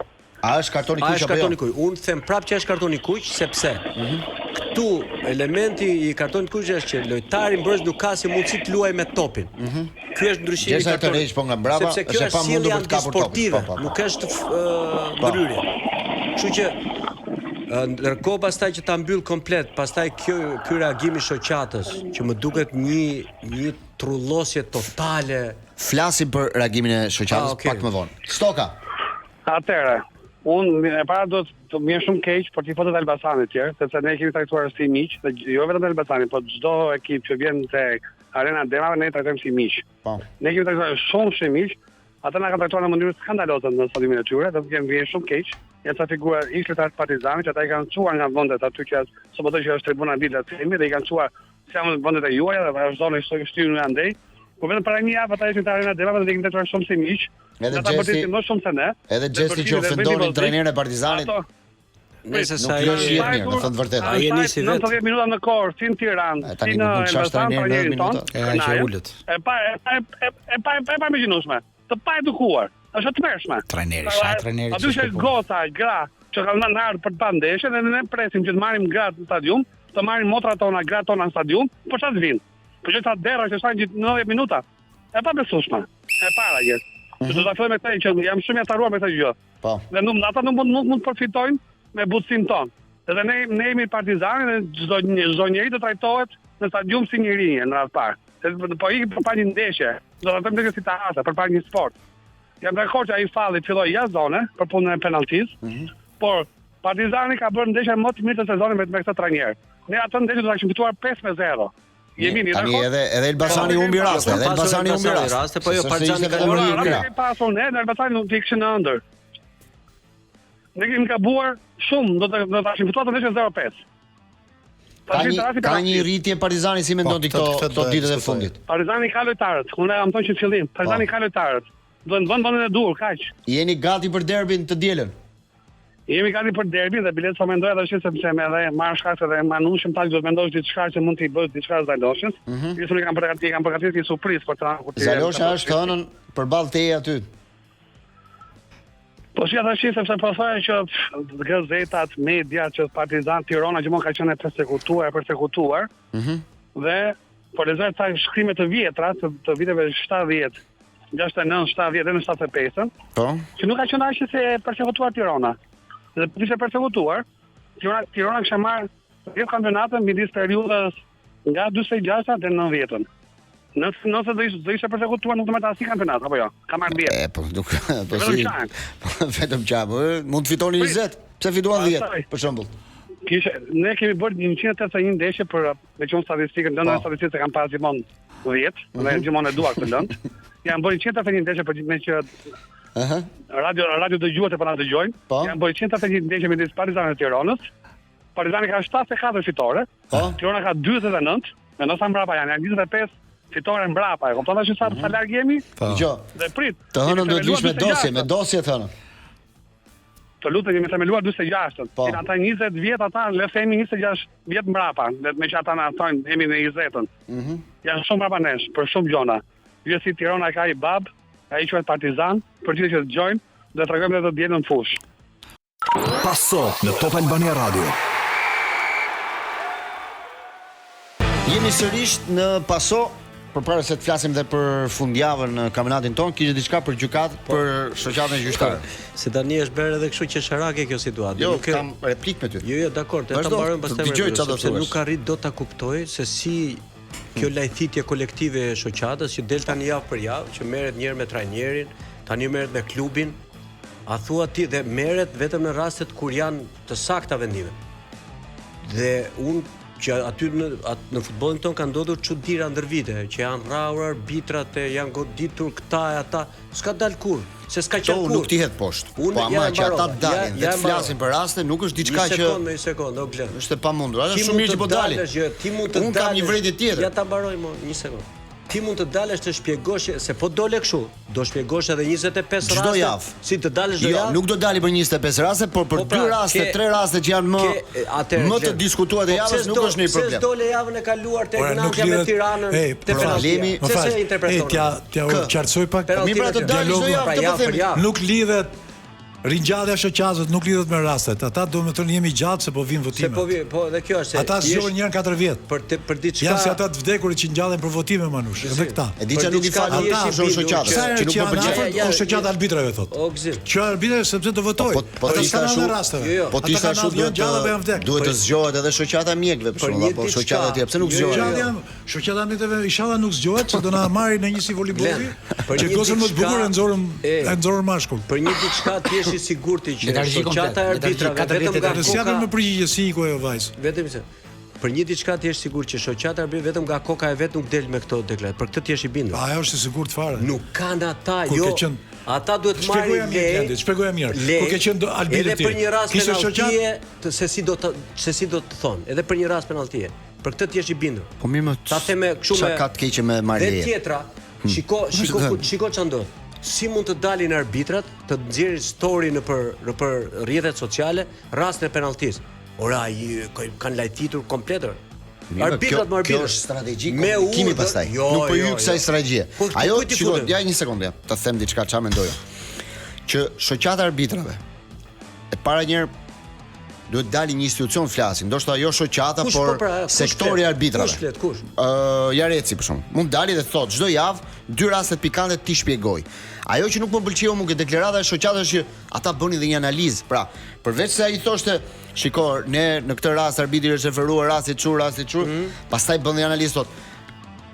A është kartoni kuq apo jo? A është kartoni kuq? Unë them prapë që është kartoni kuq sepse mm -hmm. këtu elementi i kartonit kuq është që lojtari mbrojtës nuk ka si mundësi të luajë me topin. Mm -hmm. Ky është ndryshimi i kartonit. Po nga mbrapa, sepse kjo është e pamundur për të kapur topin. Po, po, po. Nuk është uh, po. ndërhyrje. Kështu që ndërkohë pastaj që ta mbyll komplet, pastaj kjo ky reagim i shoqatës që më duket një një trullosje totale. Flasim për reagimin e shoqatës ah, okay. pak më vonë. Stoka. Atëherë, unë e para do të më vjen shumë keq për tifozët e Elbasanit tjerë, sepse ne kemi trajtuar si miq, dhe jo vetëm Elbasanit, por çdo ekip që vjen te Arena e Demave ne i trajtojmë si miq. Po. Ne kemi trajtuar shumë si miq, ata na kanë trajtuar në mënyrë skandaloze në stadiumin e tyre, dhe më vjen shumë keq. Janë ca figura ish lojtarë të Partizanit që ata i kanë çuar nga vendet aty që supozohet që është tribuna VIP le të themi dhe i kanë çuar si janë vendet e juaja dhe vazhdoni shtoni shtyni andej. Po vetëm para një javë ata ishin te Arena e Demave dhe i kemi trajtuar shumë si miq. Edhe Ata Gjesti më shumë se ne. Edhe Gjesti që ofendonin trajnerin e Partizanit. Ato, Nëse sa ai është mirë, në thënë të vërtetën. Ai e nisi vetë. 90 minuta në kor, si në Tiranë, si në Elbasan, trajnerin tonë. E aq e ulët. E pa e pa e pa e pa imagjinueshme. Të pa edukuar. Është e tmerrshme. Trajneri, sa trajneri. Aty është goca, gra, që kanë ardhur ardhur për të parë ndeshjen dhe ne presim që të marrim gratë në stadium, të marrim motrat tona, gratë tona në stadium, për çfarë të vinë? Për çfarë derra që shajnë gjithë 90 minuta? E pabesueshme. E para gjë. Mm -hmm. Do ta filloj me këtë që jam shumë i acaruar me këtë gjë. Po. Dhe nuk ata nuk mund nuk mund të përfitojnë me butësinë tonë. Dhe ne ne jemi Partizani dhe çdo çdo njeri do trajtohet në stadium si njeri në radhë parë. Se po ikim për pa një ndeshje, do ta them ndeshje si të hasa, për pa një sport. Jam dakord që ai faulli filloi jashtë zone për punën e penalltisë, mm -hmm. por Partizani ka bërë ndeshjen më të mirë të sezonit me, me këtë trajner. Ne atë ndeshje do ta kishim fituar 5-0. Jemi në Tani edhe edhe Elbasani humbi raste, edhe Elbasani humbi raste, po jo Partizani ka luajtur mirë. Ne kemi pasur ne, në Elbasan nuk të kishim në ëndër. Ne kemi gabuar shumë, do të do ta kishim fituar ndeshjen 0-5. Ka një ka një rritje Partizani si mendon ti këto këto ditët e fundit? Partizani ka lojtarët, unë e kam thënë që në fillim, Partizani po. ka lojtarët. Duhen vënë vendin e duhur, kaq. Jeni gati për derbin të dielën? Jemi gati për derbin dhe biles po mendoja tash sepse me edhe marr shkas edhe Manushën pak do të mendosh diçka që mund t'i bësh diçka Zaloshës. Mm -hmm. Ju i kam përgatitur, kam përgatitur një surprizë për ta kur ti. Zalosha është të hënën përballë teje aty. Po si tash sepse po thoya që gazetat, media që Partizan Tirana gjithmonë ka qenë e persekutuar, e persekutuar. Mhm. Mm dhe po lexoj ca shkrime të vjetra të, të viteve 70, 69, 70 dhe në 75-ën. Po. Që nuk ka qenë aq se e persekutuar Tirana. Dhe po ishte persekutuar, Tirana Tirana kishte marrë 10 kampionate midis periudhës nga 46-a deri në 90-ën. Nëse nëse do ishte do ishte persekutuar nuk do merrte asnjë kampionat apo jo? Ka marrë 10. E po nuk po si. Po, vetëm ça, po mund të fitoni 20. Pse fituan 10 për shembull? Kishte ne kemi bërë 181 ndeshje për me qenë statistikën, lëndën e po. statistikës e kam pas gjithmonë 10, mm -hmm. dhe gjithmonë e dua këtë lëndë. Janë bërë 181 ndeshje për me që Ëh. Uh -huh. Radio radio dëgjuesit po na dëgjojnë. Po. Janë bërë 181 ndeshje midis Partizanit dhe Tiranës. Partizani ka 74 fitore. Po. Tirana ka 49. Mendo sa mbrapa janë, janë 25 fitore mbrapa. E kupton tash sa mm -hmm. sa larg jemi? Po. Dëgjo. Dhe prit. Të hënën do të vish me dosje, me dosje të hënën. Të lutem jemi themeluar 46-ën. Po. Ata 20 vjet ata le të themi 26 vjet mbrapa, le të meqë ata na thonë jemi në 20-ën. Mhm. Mm Janë shumë mbrapa nesh për shumë gjona. Gjithsesi Tirana e ka i bab, ai quhet Partizan, për gjithë që dëgjojnë, do të tregojmë edhe të dielën në fushë. Paso në Top Albania Radio. Jemi sërish në Paso përpara se të flasim dhe për fundjavën në kampionatin tonë, kishte diçka për gjykatë po, për shoqatën e gjyqtarëve. Se tani është bërë edhe kështu qesharake kjo situatë. Jo, nuk kam replikë me ty. Jo, jo, dakord, e ta mbarojmë pastaj. Dëgjoj çfarë do të thuash. Nuk arrij dot ta kuptoj se si kjo lajthitje kolektive e shoqatës që del tani javë për javë, që merret një herë me trajnerin, tani merret me klubin. A thua ti dhe merret vetëm në rastet kur janë të sakta vendimet. Dhe unë që aty në at, në futbollin tonë kanë ndodhur çudira ndër vite, që janë rrahur arbitrat e janë goditur këta e ata, s'ka dalë kurrë, se s'ka qenë kurrë. nuk t'i hedh poshtë. Unë po ama që ata dalin dhe të flasin për raste nuk është diçka që Një sekondë, një sekondë, o Glen. Është e pamundur. Ata shumë mirë që po dalin. Jo, ti mund të Unë kam një vërejtje tjetër. Ja ta mbaroj më një sekondë. Ti mund të dalësh të shpjegosh se po dole kështu, do shpjegosh edhe 25 raste. Çdo javë. Si të dalësh çdo jo, javë? Jo, nuk do dali për 25 raste, por për po pra, dy raste, tre raste që janë më ke, atëherë, më të diskutuara të po javës nuk është ndonjë problem. Pse dole javën e kaluar te Egnatia me Tiranën, te problemi, pse s'e interpreton? Ej, t'ja t'ja qartësoj pak. Mirë pra të dalë çdo javë, pra, të po themi. Nuk lidhet Ringjallja e shoqatës nuk lidhet me rastet. Ata domethënë jemi gjallë se po vijnë votimet. Se po vijnë, po edhe kjo është se Ata zgjohen një herë në 4 vjet. Për të, për diçka. Janë si ata të vdekurit që ngjallen për votime Manush, edhe këta. E di që nuk i fal ata është shoqatës, që nuk po pëlqen. O shoqata arbitrave thotë. O Gëzim. Që arbitrave sepse do votoj. Po, po, ata s'kanë asnjë rasteve. Jo, jo. Po ti sa ashtu duhet të duhet të zgjohet edhe shoqata e mjekëve për shembull apo shoqata e tjera. Pse nuk zgjohet? Shoqata e arbitrave ishalla nuk zgjohet se do na marrin në një si volejbolli, që gocën më të bukur e nxorëm e nxorëm mashkull. Për një diçka të jesh i sigurt që shoqata e arbitrave vetëm nga koka. S'japin më përgjigje si iku ajo vajzë. Vetëm se për një diçka të jesh i sigurt që shoqata e arbitrave vetëm nga koka e vet nuk del me këto deklarata. Për këtë të jesh i bindur. Ajo është e sigurt fare. Nuk kanë ata, jo. Ata duhet të marrin leje. Shpjegoja mirë. Kur ke qenë arbitër ti. Edhe për një rast penalltie, se si do të se si do të thonë, edhe për një rast penalltie. Për këtë të jesh i bindur. Po mirë më. Ta them kështu me. Çka ka të keqe me marrë leje? Dhe tjetra, hmm. shiko, shiko ku shiko ç'a ndodh. Si mund të dalin arbitrat të nxjerrin story nëpër nëpër rrjetet sociale rastin e penalltisë. Ora ai kanë lajthitur komplet. Arbitrat më arbitrat. Kjo është strategji komunikimi pastaj. Jo, nuk po jo, ju kësaj jo. strategjie. Po, Ajo shiko, ja një sekondë, ja, të them diçka çfarë mendoj. Që shoqata e arbitrave e para një herë duhet dali një institucion flasi, ndoshta jo shoqata, kush, por po pra, sektori i arbitrave. Kush flet, kush? Ë uh, Jareci për shembull. Mund dali dhe thotë çdo javë dy raste pikante t'i shpjegoj. Ajo që nuk më pëlqeu mua ke deklarata e shoqatës është që ata bënin dhe një analizë. Pra, përveç se ai thoshte, shiko, ne në këtë rast arbitri është referuar rastit çu, rastit çu, mm -hmm. pastaj bën dhe analizë thotë,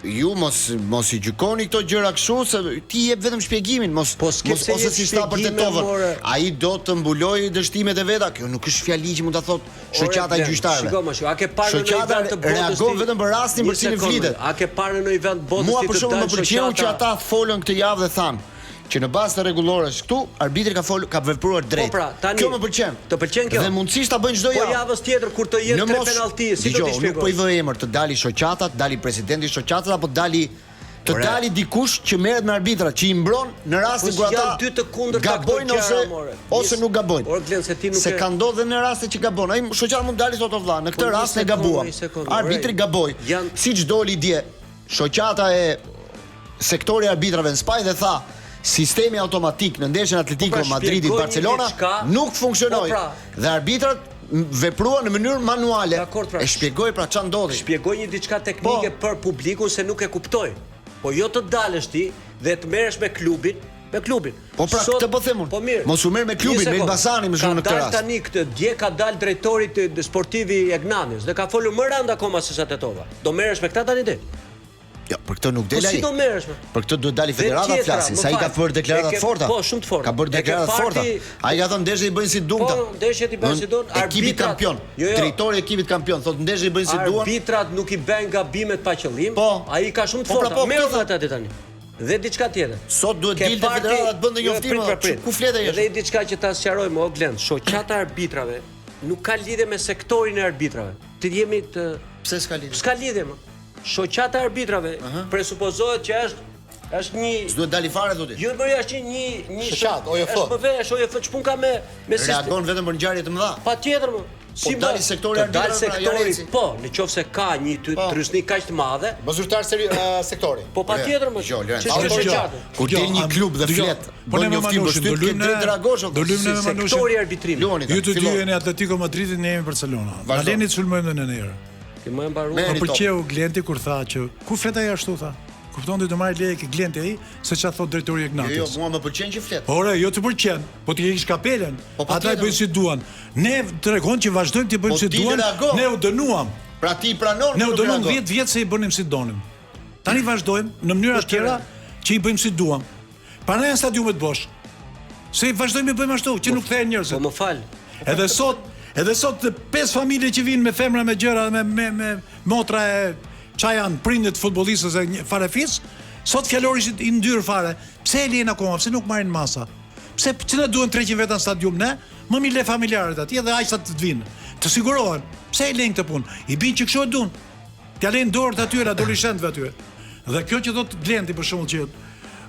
ju mos mos i gjykoni këto gjëra kështu se ti jep vetëm shpjegimin, mos po, mos ose si tha për Tetovën. Ai do të mbulojë dështimet e veta. Kjo nuk është fjali që mund ta thotë shoqata e gjyqtarëve. Shiko më, a ke parë në një vend të botës? Reagon vetëm për rastin për cilin flitet. A ke parë në një vend të botës Mua për shembull më pëlqeu që ata folën këtë javë dhe thanë që në bazë të rregullores këtu arbitri ka fol ka vepruar po drejt. Po pra, tani, kjo më pëlqen. Të pëlqen kjo? Dhe mundësisht ta bëjnë çdo po javë. Po javës tjetër kur të jetë tre penallti, si do t'i shpjegosh? Nuk po i vë emër të dali shoqata, të dali presidenti i shoqatës apo të dali të Ore. dali dikush që merret me arbitrat, që i mbron në rastin po kur ata janë dy të kundërta gabojnë ose more. ose nuk gabojnë. Ore Glen se ti nuk se ka ndodhur në raste që gabon. Ai shoqata mund dali thotë vlla, në këtë po, rast ne gabuam. Arbitri gaboi. Janë Siç doli dje shoqata e sektori i arbitrave në Spanjë dhe tha sistemi automatik në ndeshjen Atletico po pra, Madridit Barcelona nuk funksionoi. Po pra, dhe arbitrat vepruan në mënyrë manuale. Dakor, pra, e shpjegoi pra ç'a ndodhi. Shpjegoi një diçka teknike po. për publikun se nuk e kuptoi. Po jo të dalësh ti dhe të merresh me klubin, me klubin. Po pra, Sot, këtë po them unë. Po mirë. Mos u merr me klubin, me Elbasanin më shumë në këtë rast. Ka dalë tani këtë dje ka dalë drejtori të sportiv i Egnatias dhe ka folur më rëndë akoma se sa Tetova. Do merresh me këta tani ti? Jo, për këtë nuk del po ai. Si do merresh me? Për këtë duhet dali federata të flasi, se ai ka bërë deklarata të forta. Po, shumë të forta. Ka bërë deklarata të forta. Ai ka thënë ndeshjet i bëjnë si duan. Po, ndeshjet i bëjnë si duan. Ekipi kampion. Jo, jo. Drejtori i ekipit kampion thotë ndeshjet i bëjnë si duan. Arbitrat nuk i bëjnë gabimet pa qëllim. Po. Ai ka shumë të po, pra, forta. Po, Merru me ata tani. Dhe diçka tjetër. Sot duhet dilte federata të bënte jo, njoftim. Ku flet ai? Edhe diçka që ta sqarojmë o Glen, shoqata e arbitrave nuk ka lidhje me sektorin e arbitrave. Të jemi të Pse s'ka lidhje? S'ka lidhje më. Shoqata e arbitrave uh -huh. presupozohet që është është një S'duhet dali fare thotë. Jo, më është një një shoqatë OJF. Është më vesh OJF ç'pun ka me me sistem. Reagon vetëm për ngjarje të mëdha. Patjetër më. Si po dali sektori arbitrave, pra, sektori, po, në qoftë se ka një ty, po. trysni kaq të madhe. Po zyrtar seri, uh, sektori. Po patjetër më. Jo, Ç'është kjo shoqatë? Kur del një klub dhe flet, po bën njoftim për shtyp, ke drejt reagosh. Do luajmë ne me Manushin. Sektori i arbitrimit. Ju të dy jeni Atletico Madridit, ne jemi Barcelona. Na leni të sulmojmë në një herë. Ti më e mbaruar. Më pëlqeu Glenti kur tha që ku flet ai ashtu tha. Kupton ti do marrë leje ke Glenti ai se çfarë thot drejtori i Egnatias. Jo, jo, mua më pëlqen që flet. Ore, jo të pëlqen, po ti heq kapelen. Po, Ata i bëjnë si duan. Ne tregon që vazhdojmë të bëjmë po, si duan. Ne u dënuam. Pra ti pranon Ne u dënuam 10 vjet se i bënim si donim. Tani vazhdojmë në mënyra të tjera që i bëjmë si duam. Prandaj janë stadiumet bosh. Se vazhdojmë të bëjmë ashtu, që nuk kthehen njerëzit. Po më fal. Edhe sot, edhe sot të pesë familje që vijnë me femra me gjëra me me me motra e ça janë prindët futbollistës e një farefis, sot fjalori është i ndyrë fare. Pse e lejnë akoma? Pse nuk marrin masa? Pse pse na duhen 300 veta në stadium ne? Më mirë le familjarët atje dhe aq sa të vinë. Të sigurohen. Pse e lejnë këtë punë? I bin që kështu e duan. T'ia lejnë dorët atyre adoleshentëve atyre. Dhe kjo që thotë Glenti për shembull që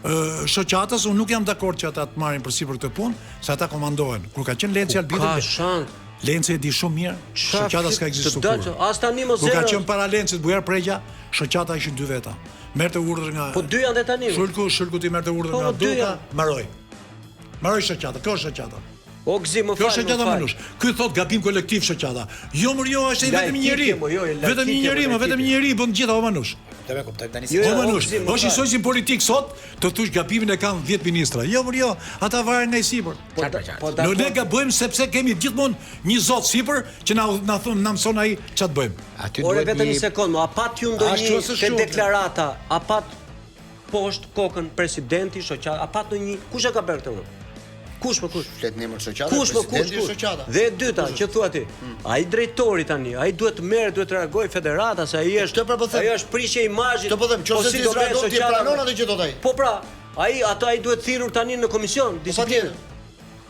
ë shoqatës unë nuk jam dakord që ata të marrin përsipër këtë punë, se ata komandohen. Kur ka qenë Lenci arbitër, Ka shans. Lenci e di shumë mirë, shoqata s'ka ekzistuar kurrë. As tani mos Kur ka qenë para Lencit Bujar Pregja, shoqata ishin dy veta. Merrte urdhër nga Po dy janë dhe tani. Shulku, Shulku ti merrte urdhër Po, nga po, dy Duka, janë. mbaroi. Mbaroi shoqata, kjo është shoqata. O Gëzim, më Kjo fal, është më shoqata fal. Manush. Ky thot gabim kolektiv shoqata. Jo mor jo, është vetëm një njeri. Lajtitje, mo, jo, lajtitje, Vetëm një njeri, mo, më vetëm një lajtitje. njeri bën të gjitha o Manush. Kuptojmë, kuptojmë tani. Jo, O jo, Manush, Gëzim, më është i fal. soj si politik sot, të thush gabimin e kanë 10 ministra. Jo mor jo, ata varen nga i sipër. Po, po Ne ne gabojmë sepse kemi gjithmonë një zot sipër që na na thon na mëson ai ç'a të bëjmë. Aty Ore duhet vetëm një një sekondë, mo, a pat ju Ashtu ndonjë ose te shumë. deklarata, a pat poshtë kokën presidenti, shoqata, a pat ndonjë, kush e ka bërë këtë? mo? Kush po kush? Flet në emër të shoqatës, Kush po kush? presidenti kush? është shoqata. Dhe e dyta, që thua ti, ai drejtori tani, ai duhet të merret, duhet të reagojë federata se ai është Këtë pra po them. Ai është prishje e imazhit. Këtë po them, nëse si ti do merret s'reagon, ti e shoqata- pranon atë që thot ai. Po pra, ai ato ai duhet thirrur tani në komision Po disiplinë. patjetër.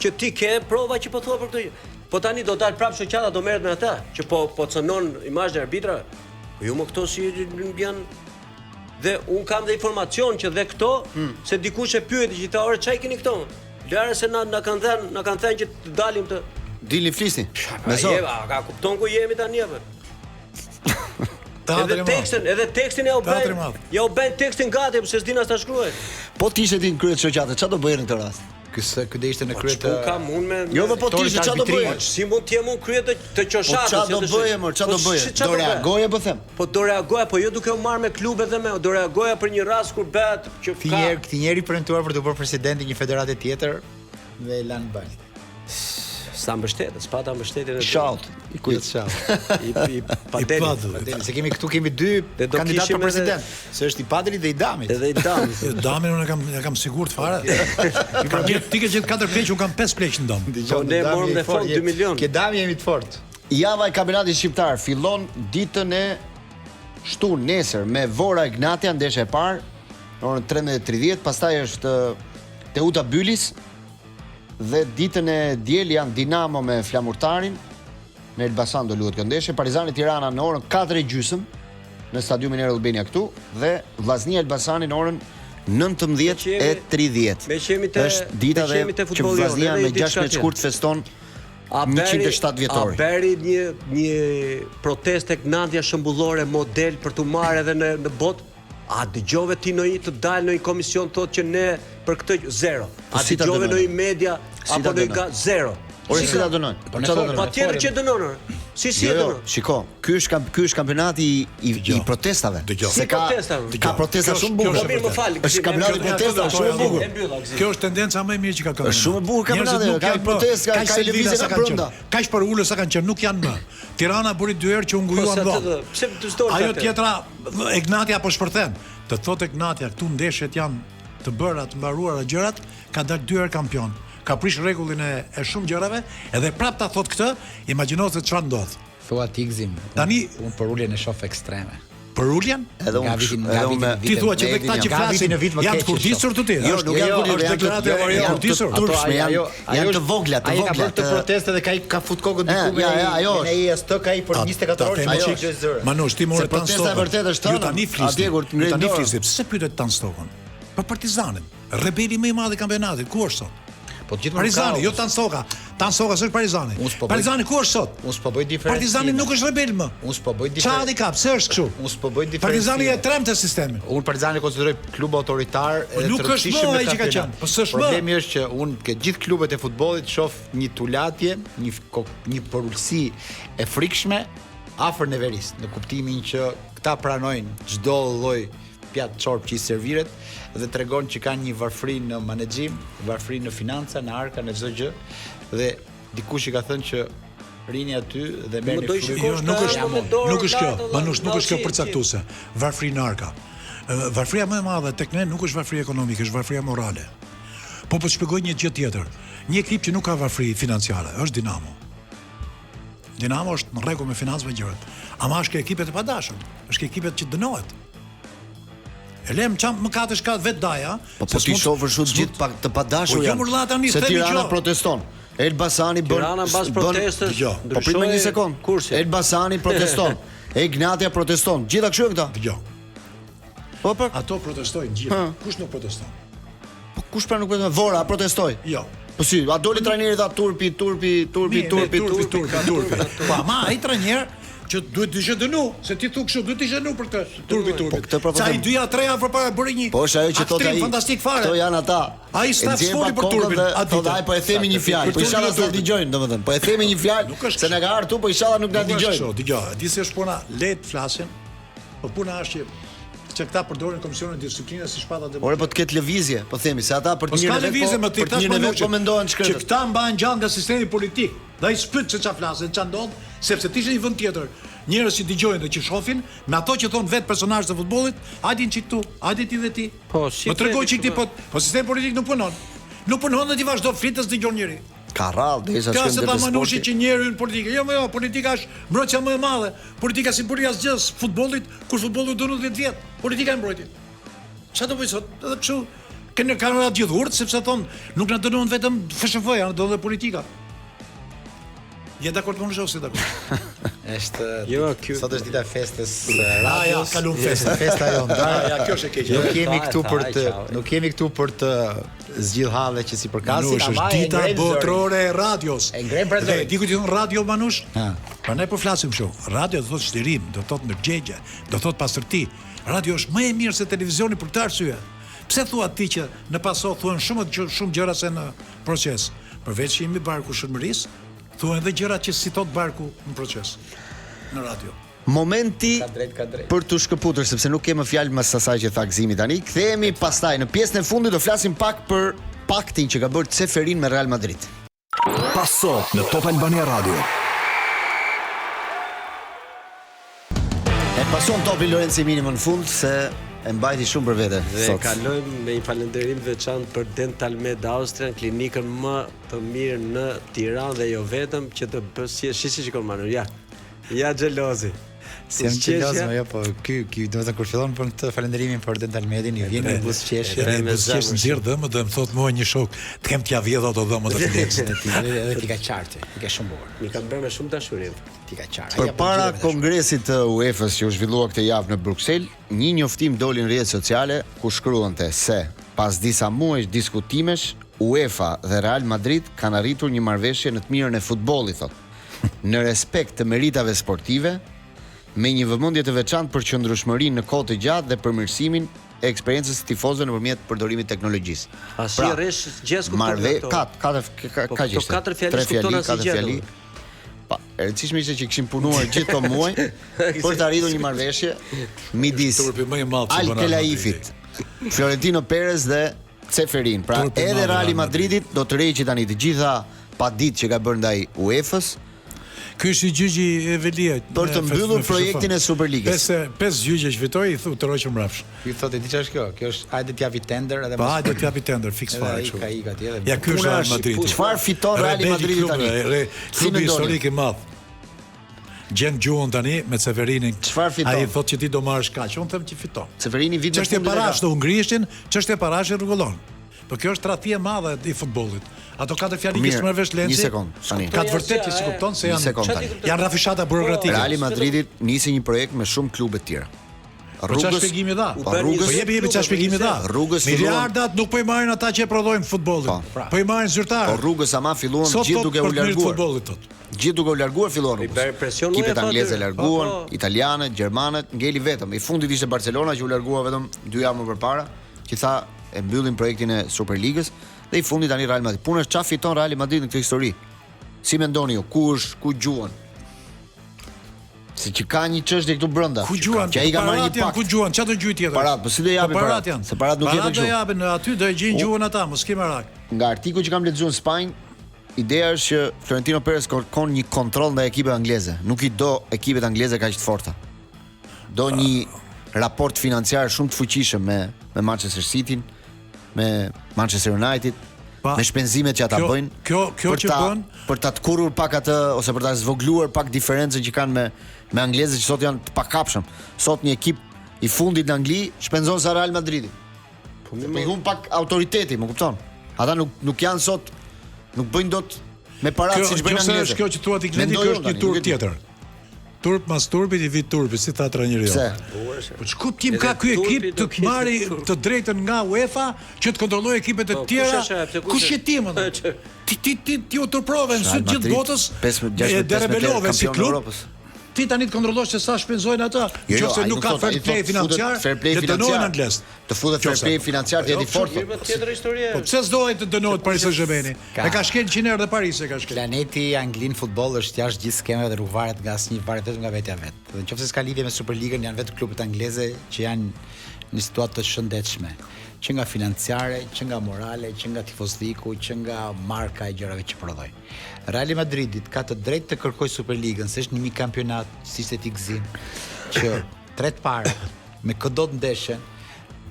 Që ti ke prova që po thua për këtë gjë. Po tani do dal prapë shoqata do merret me ata që po po cënon imazhin e arbitrave. Po ju më këto si janë Dhe un kam dhe informacion që dhe këto Hmm. se dikush e pyeti që i tha, "Ore, ç'i keni këto?" Lëre se na na kanë thënë, na kanë thënë që të dalim të Dilni flisni. Me A zor. je, a ka kupton ku jemi tani apo? Teatri Edhe i madh. tekstin, edhe tekstin ja u Teatri i bën. madh. Ja u bën tekstin gati, pse s'din as ta shkruaj. Po ti ishe ti në krye të shoqatës, ç'a do bëje në këtë rast? Ky së ky do ishte në krye të Po kam unë me Jo, po po ti ishe ç'a do bëje? Po si mund të jem unë krye të të Po qoshatës? ç'a jo do të bëje shoq- mor, ç'a Po do bëje? si- ç'a Do bëje? reagoje po them. Po do reagoja, po jo duke u marrë me klube dhe me, do reagoja për një rast kur bëhet që Ti ka njeri, ti njeri premtuar për të bërë presidenti një federate tjetër dhe e lan balt. S'ta mbështet, s'pata mbështetjen e Shout. I kujt? Shout. I i padelit. padelit. Padeli, se kemi këtu kemi dy Dhe do kandidatë kishim për president, se është i Padelit dhe i Damit. Edhe i dam. Jo, Damin unë e kam e kam sigurt fare. Kam gjetë ti ke gjetë katër pleq, unë kam pesë pleq në dom. Dëgjon, Po, ne Dami morëm je i dhe fortë, fond je- 2 milion. Ke Dami jemi të fortë. Java e kampionatit shqiptar fillon ditën e shtunë nesër me Vora Egnatia ndeshja e parë në orën 13:30, pastaj është Teuta Bylis dhe ditën e diel janë Dinamo me Flamurtarin në Elbasan do luhet kjo ndeshje, Partizani Tirana në orën 4:30 në stadiumin Air Albania këtu dhe Vllaznia Elbasani në orën 19:30. Me që jemi te- është dita me që dhe jemi te që futbolli jonë, Vllaznia edhe me i diçka 16 tjetër. shkurt feston A bëri- 107 vjetori. A bëri një një protestë tek Nadia shembullore model për t'u marrë edhe në në botë? A dëgjove ti ndonjë të dalë në një komision thotë që ne për këtë gjë- zero. Po A si ta dëgjove dënojnë? ndonjë media Si apo ta ndonjë dënojnë? ga zero. Ore si ta dënojnë? Po ne Çfarë folëm, dënojnë? Patjetër që dënon. ore. Si si Jo, e jo, dënon? shiko, ky është kamp, ky është kampionati i i, i protestave. Dëgjo. Se Si ka protestave? ka protesta Kjo shumë është- bukur. kjo Po mirë, më fal. Është kampionati i e mbylla, protestave shumë e bukur. E mbylla, Gëzim. Kjo është tendenca më e mirë që ka kampionati. Është shumë e bukur kampionati, Njerëzit nuk ka janë më, protestë, ka- kaq ka selvila lëvizje sa nga kanë brenda. qenë. Kaq për ulë sa kanë qenë, nuk janë më. Tirana bëri dy herë që u Po, ngujuan se atë vonë. do- pse të s'dorë Ajo atë? tjetra Egnatia po shpërthen. Të thotë Egnatia, këtu ndeshjet janë të bëra, të mbaruara gjërat, ka dalë dy herë kampion. Ka prish rregullin e, e shumë gjërave, edhe prap ta thot këtë, imagjino se çfarë ndodh. Thua ti gzim. Tani- unë për uljen e shoh ekstreme. Për uljen? Edhe Nga unë vitin- edhe nga unë vitin me në Ti vit. thua që me dhe këta Edin që jam. Nga viti flasin në vit më janë keq të kurdisur të ti. Jo, nuk janë jo, kurdisur, është janë të deklaratë e janë të kurdisur. turpshme, janë ajo- ajo janë të është- vogla, të Ai ka vogla. bërë të të- protestë dhe ka i ka fut kokën E, diku me ja, ja, ajo me është. IST ka i për 24 orë Ta ajo them është zëra. Manush, ti more Se Tan protesta e Stokën. vërtetë është Ju tëna, tani flisni. atje kur të Ju ngrej tani dorën. flisni. Pse pyet Tan Stokën? Për Partizanin, rebeli më i madh i kampionatit, ku është sot? Po gjithmonë Partizani, ka- jo Tan Stoka. Tan Stoka s'është Partizani. Unë s'po bëj- Partizani ku është sot? Unë s'po bëj diferencime. Partizani nuk është rebel më. Unë s'po bëj Çfarë diferencime. i ka? Pse është kështu? Unë s'po bëj diferencime. Partizani e tremte sistemin. Unë Partizanin e konsideroj klub autoritar Po edhe nuk të është rëndësishëm më në ai që ka kampionat. qenë, po s'është më. Problemi është që unë ke gjithë klubet e futbollit shoh një tulatje, një ko- një përulësi e frikshme afër neverisë, në kuptimin që këta pranojnë çdo lloj pjatë çorb që i serviret dhe tregon që kanë një varfëri në menaxhim, varfëri në financa, në arka, në çdo gjë dhe dikush i ka thënë që rini aty dhe merrni do i frymë. shikosh Jo, nuk Ka është me dorë nuk është kjo. lart, Manush, nuk është kjo si- përcaktuese. Varfëri në arka. Ë, Varfëria më e madhe tek ne nuk është varfëria ekonomike, është varfëria morale. Po po të shpjegoj një gjë tjetër. Një ekip që nuk ka varfëri financiare, është Dinamo. Dinamo është në rregull me financat me gjërat. Ama është ke ekipet e padashur, është ke ekipet që dënohet. E lem çam mëkatesh ka vet daja. Po po ti shofër shumë gjithë pak të padashur po, jo, janë. Po tani se Tirana proteston. Elbasani bën Tirana mbas protestës. Jo, po prit me një sekond. Elbasani proteston. Egnatia proteston. Gjitha kështu janë këta. Dëgjo. Po po. Ato protestojnë gjithë. Kush nuk proteston? Po kush pra nuk proteston? Vora protestoi. Jo. Po si, a doli trajneri tha turpi, turpi, turpi, turpi, turpi, turpi, turpi. Po ama ai trajner që duhet të ishte dënu, se ti thu kështu, duhet të ishte dënu për këtë turpi, turpi. Po këtë pra Ca i dyja, treja përpara bëri një. Po është ajo që thotë ai. Fantastik fare. Këto janë ata. Ai staf foli për turpin. Atë thotë ai po e themi një fjalë, po inshallah s'na dëgjojnë, domethënë. Po e themi një fjalë se na ka ardhur këtu, po inshallah nuk na dëgjojnë. Nuk është kështu, dëgjo, di si është puna, le të flasin. Po puna është që që këta përdorin komisionin e disiplinës si shpata të Ore po të ketë lëvizje, po themi se ata për po të mirën e vet, po, për të mirën e vet po mendohen shkretët. Që këta mbahen gjallë nga sistemi politik. Dhe ai s'pyet se çfarë flasin, çfarë ndodh, sepse të ishte një vend tjetër, njerëz që dëgjojnë dhe që shohin, me ato që thonë vetë personazhet e futbollit, hajde një çik këtu, hajde ti dhe ti. Po, si Më tregoj çik ti, po, po sistemi politik nuk punon. Nuk punon dhe ti vazhdo flit dhe s'dëgjon njeri. Ka rrallë derisa shkojmë te sporti. Manushi që njeri hyn politikë. Jo, jo, politika është mbrojtja më e madhe. Politika s'i bëri asgjë futbollit, kur futbolli u dënu 10 vjet. Politika e mbrojti. Çfarë do bëj sot? Edhe kështu kanë kanë ra gjithë urtë sepse thon nuk na dënon vetëm FSHF-ja, na dënon dhe politika. Je dakord me ose s'je dakord? Është jo, kjo sot është dita e festës së radios. Ja, kalon festa. Festa jonë. Ja, kjo është e keqe. Nuk jemi këtu për të nuk jemi këtu për të zgjidh halle që s'i përkasin, ama është dita botërore e radios. E ngremë pra zërin. Di ku ti thon radio Manush? Ha. Prandaj po flasim kështu. Radio do thotë çlirim, do thotë ndërgjegje, do thotë pastërti. Radio është më e mirë se televizioni për këtë arsye. Pse thua ti që në paso thuhen shumë shumë gjëra se në proces? Përveç që jemi barku shënmërisë, thuhen edhe gjëra që s'i thot barku në proces në radio. Momenti ka drejt, ka drejt. për t'u shkëputur sepse nuk kemi fjalë mas asaj që tha Gzimi tani. Kthehemi pastaj në pjesën e fundit do flasim pak për paktin që ka bërë Ceferin me Real Madrid. Paso në Top Albania Radio. E pason topin Lorenzo Emini më në fund se e mbajti shumë për vete. Dhe sot. kalojmë me një falënderim të veçantë për Dental Med Austrian, klinikën më të mirë në Tiranë dhe jo vetëm që të bësh si si si shikon Manu. Ja. Ja xhelozi. Si jam xheloz, më jo, po ky ky domethënë kur fillon për këtë falënderimin për Dental Medin, i vjen një buzëqeshje. Edhe buzëqesh nxjerr dhëmbët dhe më thot mua një shok, të kem t'ja vjedh ato dhëmbët e të Ti edhe ti ka qartë, ti ka shumë bukur. Mi ka bërë me shumë dashuri. Ti ka qartë. Përpara kongresit të UEFA-s që u zhvillua këtë javë në Bruksel, një njoftim doli në rrjetet sociale ku shkruante se pas disa muajsh diskutimesh, UEFA dhe Real Madrid kanë arritur një marrëveshje në të mirën e futbollit, thotë. Në respekt të meritave sportive, me një vëmendje të veçantë për qëndrueshmërinë në kohë të gjatë dhe përmirësimin e eksperiencës së tifozëve nëpërmjet përdorimit të teknologjisë. Asnjë pra, rresht gjë s'kupton marrëve, këto. Kat, katër ka, po, ka ishte. Katër fjali s'kupton asnjë gjë. Fjali. Pa, e rëndësishme ishte që kishin punuar gjithë këto muaj për të arritur një marrëveshje midis Turpi më i madh që Al Khelaifit, Florentino Perez dhe Ceferin. Pra edhe Real Madridit do të tërheqë tani të gjitha paditë që ka bërë ndaj UEFA-s. Ky është gjyqi i Veliajt. Për të mbyllur projektin e Superligës. Pesë pesë gjyqe që fitoi, i thu tërhoqën mbrapsht. Ky thotë di çfarë është kjo? Kjo është hajde të japi tender edhe Po hajde të japi tender fiks fare kështu. Ai ka atje dhe. Ja ky është Real Madrid. Çfarë fiton Real Madrid tani? Klubi historik i madh. Gjen gjuhën tani me Ceferinin. Çfarë fiton? Ai thotë që ti do marrësh kaq, unë them që fiton. Ceferini vitin e fundit. Çështje parash do ngrihen, çështje parash i rregullon. Po kjo është tradhti e madhe e futbollit. Ato katër fjali që s'merr vesh Lenci. Një sekond, tani. Ka të vërtetë që s'i kupton se janë janë rrafishata burokratike. Reali Madridit nisi një projekt me shumë klube të tjera. Po çfarë shpjegimi dha? Po rrugës. Po jepi jepi çfarë shpjegimi dha? Rrugës miliardat nuk po i marrin ata që e prodhojnë futbollin. Po, pra. po i marrin zyrtarët. Po rrugës ama filluan gjithë duke u larguar. Futbollit thotë. Gjithë duke u larguar filluan rrugës. Ekipet angleze larguan, po, po. italianët, gjermanët, ngeli vetëm. I fundit ishte Barcelona që u largua vetëm dy javë më përpara, që tha e mbyllim projektin e Superligës dhe i fundit tani Real Madrid. Puna është çfarë fiton Real Madrid në këtë histori? Si mendoni ju, ku është, ku gjuan? Se që ka një çështje këtu brenda. Ku gjuan? Që ai ka marrë një pakt. Ku gjuan? Çfarë do gjuaj tjetër? Parat, po si do japin po parat? Janë. Se parat nuk jepen kështu. Parat do japin aty, do e gjejnë gjuhën ata, mos ke merak. Nga artikulli që kam lexuar në Spanjë, ideja është që Florentino Perez kërkon një kontroll ndaj ekipeve angleze. Nuk i do ekipet angleze kaq të forta. Do një raport financiar shumë të fuqishëm me me Manchester City-n, me Manchester United. Pa, me shpenzimet që ata kjo, bëjnë. Kjo kjo për që ta, bën për ta tkurrur pak atë ose për ta zvogëluar pak diferencën që kanë me me anglezët që sot janë të pakapshëm. Sot një ekip i fundit në Angli shpenzon sa Real Madridi. Po po i humb pak autoriteti, më kupton? Ata nuk nuk janë sot nuk bëjnë dot me paratë siç bëjnë Kjo anglezët. është kjo që thua ti Blendi, Mendoj kjo unë është një tani, turp nuk e di. tjetër. Turp mas turpit i vi turpi, si tha trajneri Pse? Po ç'kuptim ka ky ekip të marrë të drejtën nga UEFA që të kontrollojë ekipet e Po, kush tjera? është ajo? Pse kush Kush je është? ti më? Që- Ti ti ti ti u turprove në sy Real të gjithë Madrid, botës. 15, e 16 derebelove si kampion e klub. Europës. Ti tani të kontrollosh se sa shpenzojnë ata, Jo, jo, nëse ai nuk nuk ka thot, fair ai play thot, futet financiar, fair play le dënohen financiar. anglez. Të futet fair Qofse- play financiar, të Jo, jetë i fortë. Mirë, po tjetër histori. Po pse s'dohet të dënohet Paris Saint-Germain? E ka shkel 100 herë dhe Paris e ka shkel. Planeti Anglin futboll është jashtë gjithë skemave dhe nuk varet nga asnjë, varet vetëm nga vetja vet. Dhe nëse s'ka lidhje me Superligën, janë vetëm klubet angleze që janë në situatë të shëndetshme, që nga financiare, që nga morale, që nga tifozliku, që nga marka e gjërave që prodhojnë. Real Madridit ka të drejtë të kërkojë Superligën, se është një kampionat, si ishte ti gzim, që tre të parë me këdo të ndeshen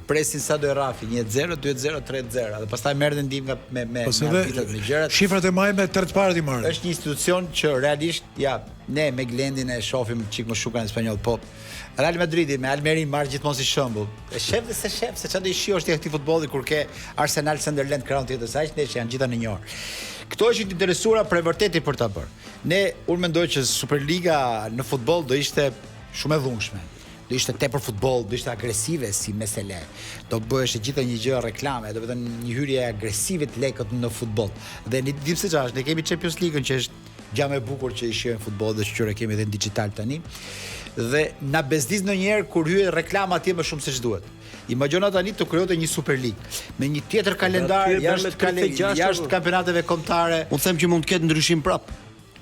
presin sa do e rafi 1-0, 2-0, 3-0 dhe pastaj merr vendim nga me me Po se me dhe arbitrat, me gjërat. shifrat e majme tre të parët i marrin. Është një institucion që realisht, ja, ne me Glendin e shohim çik më shumë kanë spanjoll, po Real Madridi me Almerin marr gjithmonë si shembull. E shef dhe se shef, se çfarë do i shijosh ti këtij futbolli kur ke Arsenal Sunderland krahun tjetër, sa aq ndeshje janë gjitha në një orë. Këto ishin të interesuara për vërtetin për ta bërë. Ne unë mendoj që Superliga në futboll do ishte shumë e dhunshme. Do ishte tepër futboll, do ishte agresive si mesele. Do bëhesh e gjitha një gjë reklame, do të thënë një hyrje agresive të lekët në futboll. Dhe ne dim se çfarë është, ne kemi Champions League-ën që është gjë më e bukur që i shijojmë futboll dhe shqyr e kemi edhe në digital tani. Dhe na bezdis ndonjëherë kur hyjë reklama atje më shumë se ç'duhet. Imagjino tani të krijohet një Superligë me një tjetër kalendar aty e bën me jashtë kale, 36 jashtë apo? kampionateve kombëtare. Unë them që mund të ketë ndryshim prap.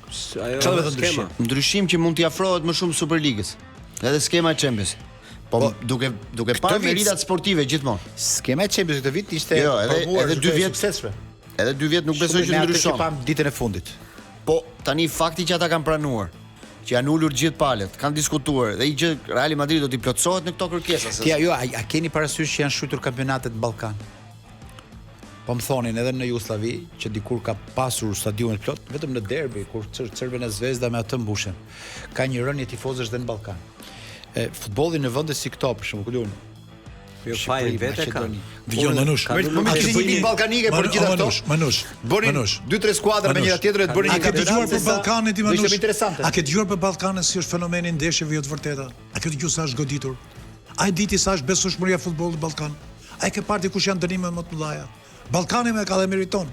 Ajo Çfarë do të thënë skema. ndryshim? Ndryshim që mund t'i afrohet më shumë Superligës. Edhe skema e Champions. Po, duke duke parë vit- meritat sportive gjithmonë. Skema e Champions këtë vit ishte Jo, edhe- provuar edhe shumë dy e vjet- suksesshme. Edhe dy vjet nuk besoj Shumë që me atë ndryshon. Që pam ditën e fundit. Po tani fakti që ata kanë pranuar, që janë ulur gjithë palët, kanë diskutuar dhe i gjë Real Madrid do t'i plotësohet në këto kërkesa. Se Ti jo, a, a keni parasysh që janë shujtur kampionatet në Ballkan? Po më thonin edhe në Jugosllavi që dikur ka pasur stadiumet plot, vetëm në derbi kur Cër- Crvena Zvezda me atë mbushen. Ka një rënje tifozësh dhe në Ballkan. E futbolli në vende si këto, për shembull, ku diun, Jo fajin vetë ka. Maqedoni. Dëgjo Manush. Po më a kishte të një bëj ligë ballkanike për Manu- gjitha këto. Manush, Manush. Bënin Manush. dy tre skuadra me Manush. njëra tjetrën e të bënin A një ke dëgjuar kampionat për se sa- Ballkanin ti Do ishte Manush? më interesante. A ke dëgjuar për Ballkanin si është fenomeni i ndeshjeve jo të vërteta? A ke dëgjuar sa është goditur? A e diti sa është besueshmëria e futbollit në Ballkan? A e ke parë ti kush janë dënimet më të mëdha? Ballkani me ka dhe meriton.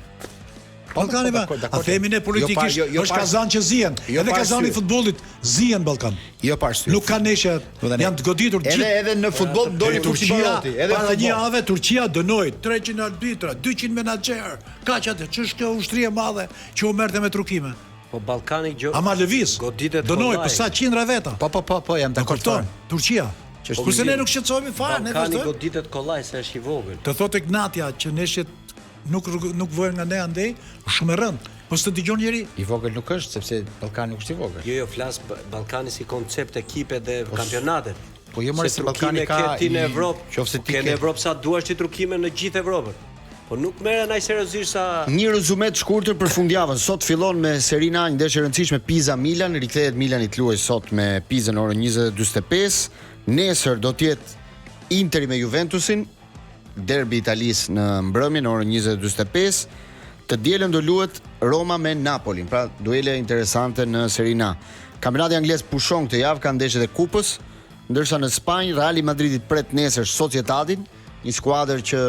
Ballkani po, me, dakor, a dakor. themi ne Jo pa- politikisht jo- jo është pa kazan që zihen. Jo Edhe pa kazani i arsye. futbollit zihen në Ballkan. Jo pa arsye. Nuk ka ndeshje, Do të thënë, janë të goditur Edhe gjithë. edhe në futboll doli Turqi Turqia, Baroti, edhe në para një futboll. jave Turqia dënoi 300 arbitra, 200 menaxher, kaq atë, ç'është kjo ushtri e madhe që u merrte me trukime. Po Ballkani gjë. Ama lëviz. Goditet Dënoi kollaj. për sa qindra veta. Po po po po jam E dakord. kupton? fare. Turqia. Që është Kurse ne nuk shqetësohemi fare, ne Ballkani vazhdojmë. goditet kollaj se është i vogël. Të thotë Ignatia që ndeshjet nuk rrug- nuk vojnë nga ne andej, është shumë e rëndë. Po s'të dëgjon njeri. I vogël nuk është sepse Ballkani nuk është i vogël. Jo, jo, flas Ba- Ballkani si koncept ekipe dhe kampionatet. Po jo, more, se trukime Ballkani ka ke ti në i- Evropë. qofse po ti ke ke- në Evropë sa duash ti trukime në gjithë Evropën. Po nuk merren aq seriozisht sa Një rezume të shkurtër për fundjavën. Sot fillon me Serie A, një ndeshje e rëndësishme Pisa Milan, rikthehet Milani të luajë sot me Pizën në orën 20:45. Nesër do të jetë Interi me Juventusin, derbi i Italisë në mbrëmje në orën 20:45. Të dielën do luhet Roma me Napolin, pra duele interesante në Serie A. Kampionati anglez pushon këtë javë, ka ndeshjet e kupës, ndërsa në Spanjë Reali Madridit pret nesër Sociedadin, një skuadër që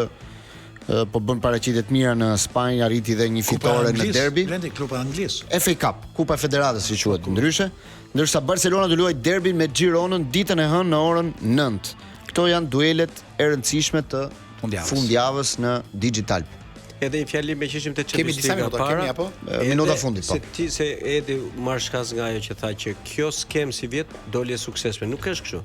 e, po bën paraqitje të mira në Spanjë, arriti dhe një fitore në derbi. Blendi kluba e Anglisë. FA Cup, Kupa e Federatës si quhet ndryshe, ndërsa Barcelona do luajë derbin me Gironën ditën e hënë në orën 9. Këto janë duelet e rëndësishme të Fundjavës. fundjavës në Digital. Edhe një fjalim me që ishim te Kemi Champions disa League minuta, para. kemi apo? E, minuta fundit, po. Se ti se Edi marr shkas nga ajo që tha që kjo skemë si vjet doli e suksesshme, nuk është kështu.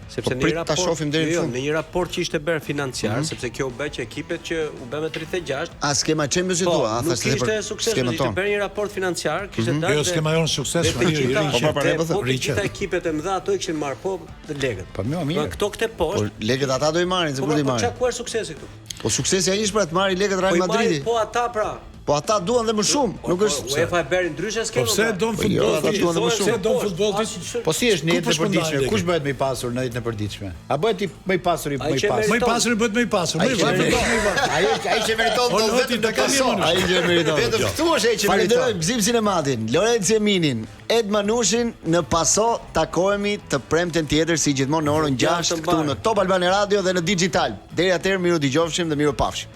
Sepse Po në prit një ta raport, shohim deri në jo, fund. në një raport që ishte bërë financiar, Mhm. sepse kjo u bë që ekipet që u bë me 36, A skema Champions Po, thua, a nuk thashë ishte e suksesshme, skemën ishte tonë. bërë një raport financiar, kishte Mhm. dalë. Jo, dhe- skema jonë suksesshme, dhe të ri- gjitha- ri- Po, pra, pra, dhe po them, po të ri- gjitha ekipet e mëdha ato i kishin marrë po dhe lekët. Po, mirë, mirë. Po këto këtë Po poshtë. lekët ata do i marrin, se Po ku do pra, i po marrin. çka ku është suksesi këtu? Po suksesi ai është pra të marrë lekët Po Real i marrin Madridi. po ata pra. Po ata duan dhe më shumë, nuk Po, është UEFA e bëri ndryshe Po skemën. pse pra. don Po jo, futboll? ata duan dhe më Pse shumë. don futboll ti? Po si është në Ku jetën po e shpërndahen përditshme? lekët? Kush bëhet më i pasur në jetën e përditshme? A bëhet i më i pasuri Ai më i që pasur? Më i pasuri bëhet më i pasur, më i varfër bëhet më i varfër. Ai ai që meriton O, do Loti, vetëm ta të ka paso. mirë, Ai që meriton. Vetëm këtu është ai që meriton. Falenderojmë Gzim Sinematin, Lorenzo Eminin, Ed Manushin në Paso takohemi të premten tjetër si gjithmonë në orën 6 Javë të këtu mbarë. në Top Albania Radio dhe në Digital. Deri atëherë miru dëgjofshim dhe miru pafshim.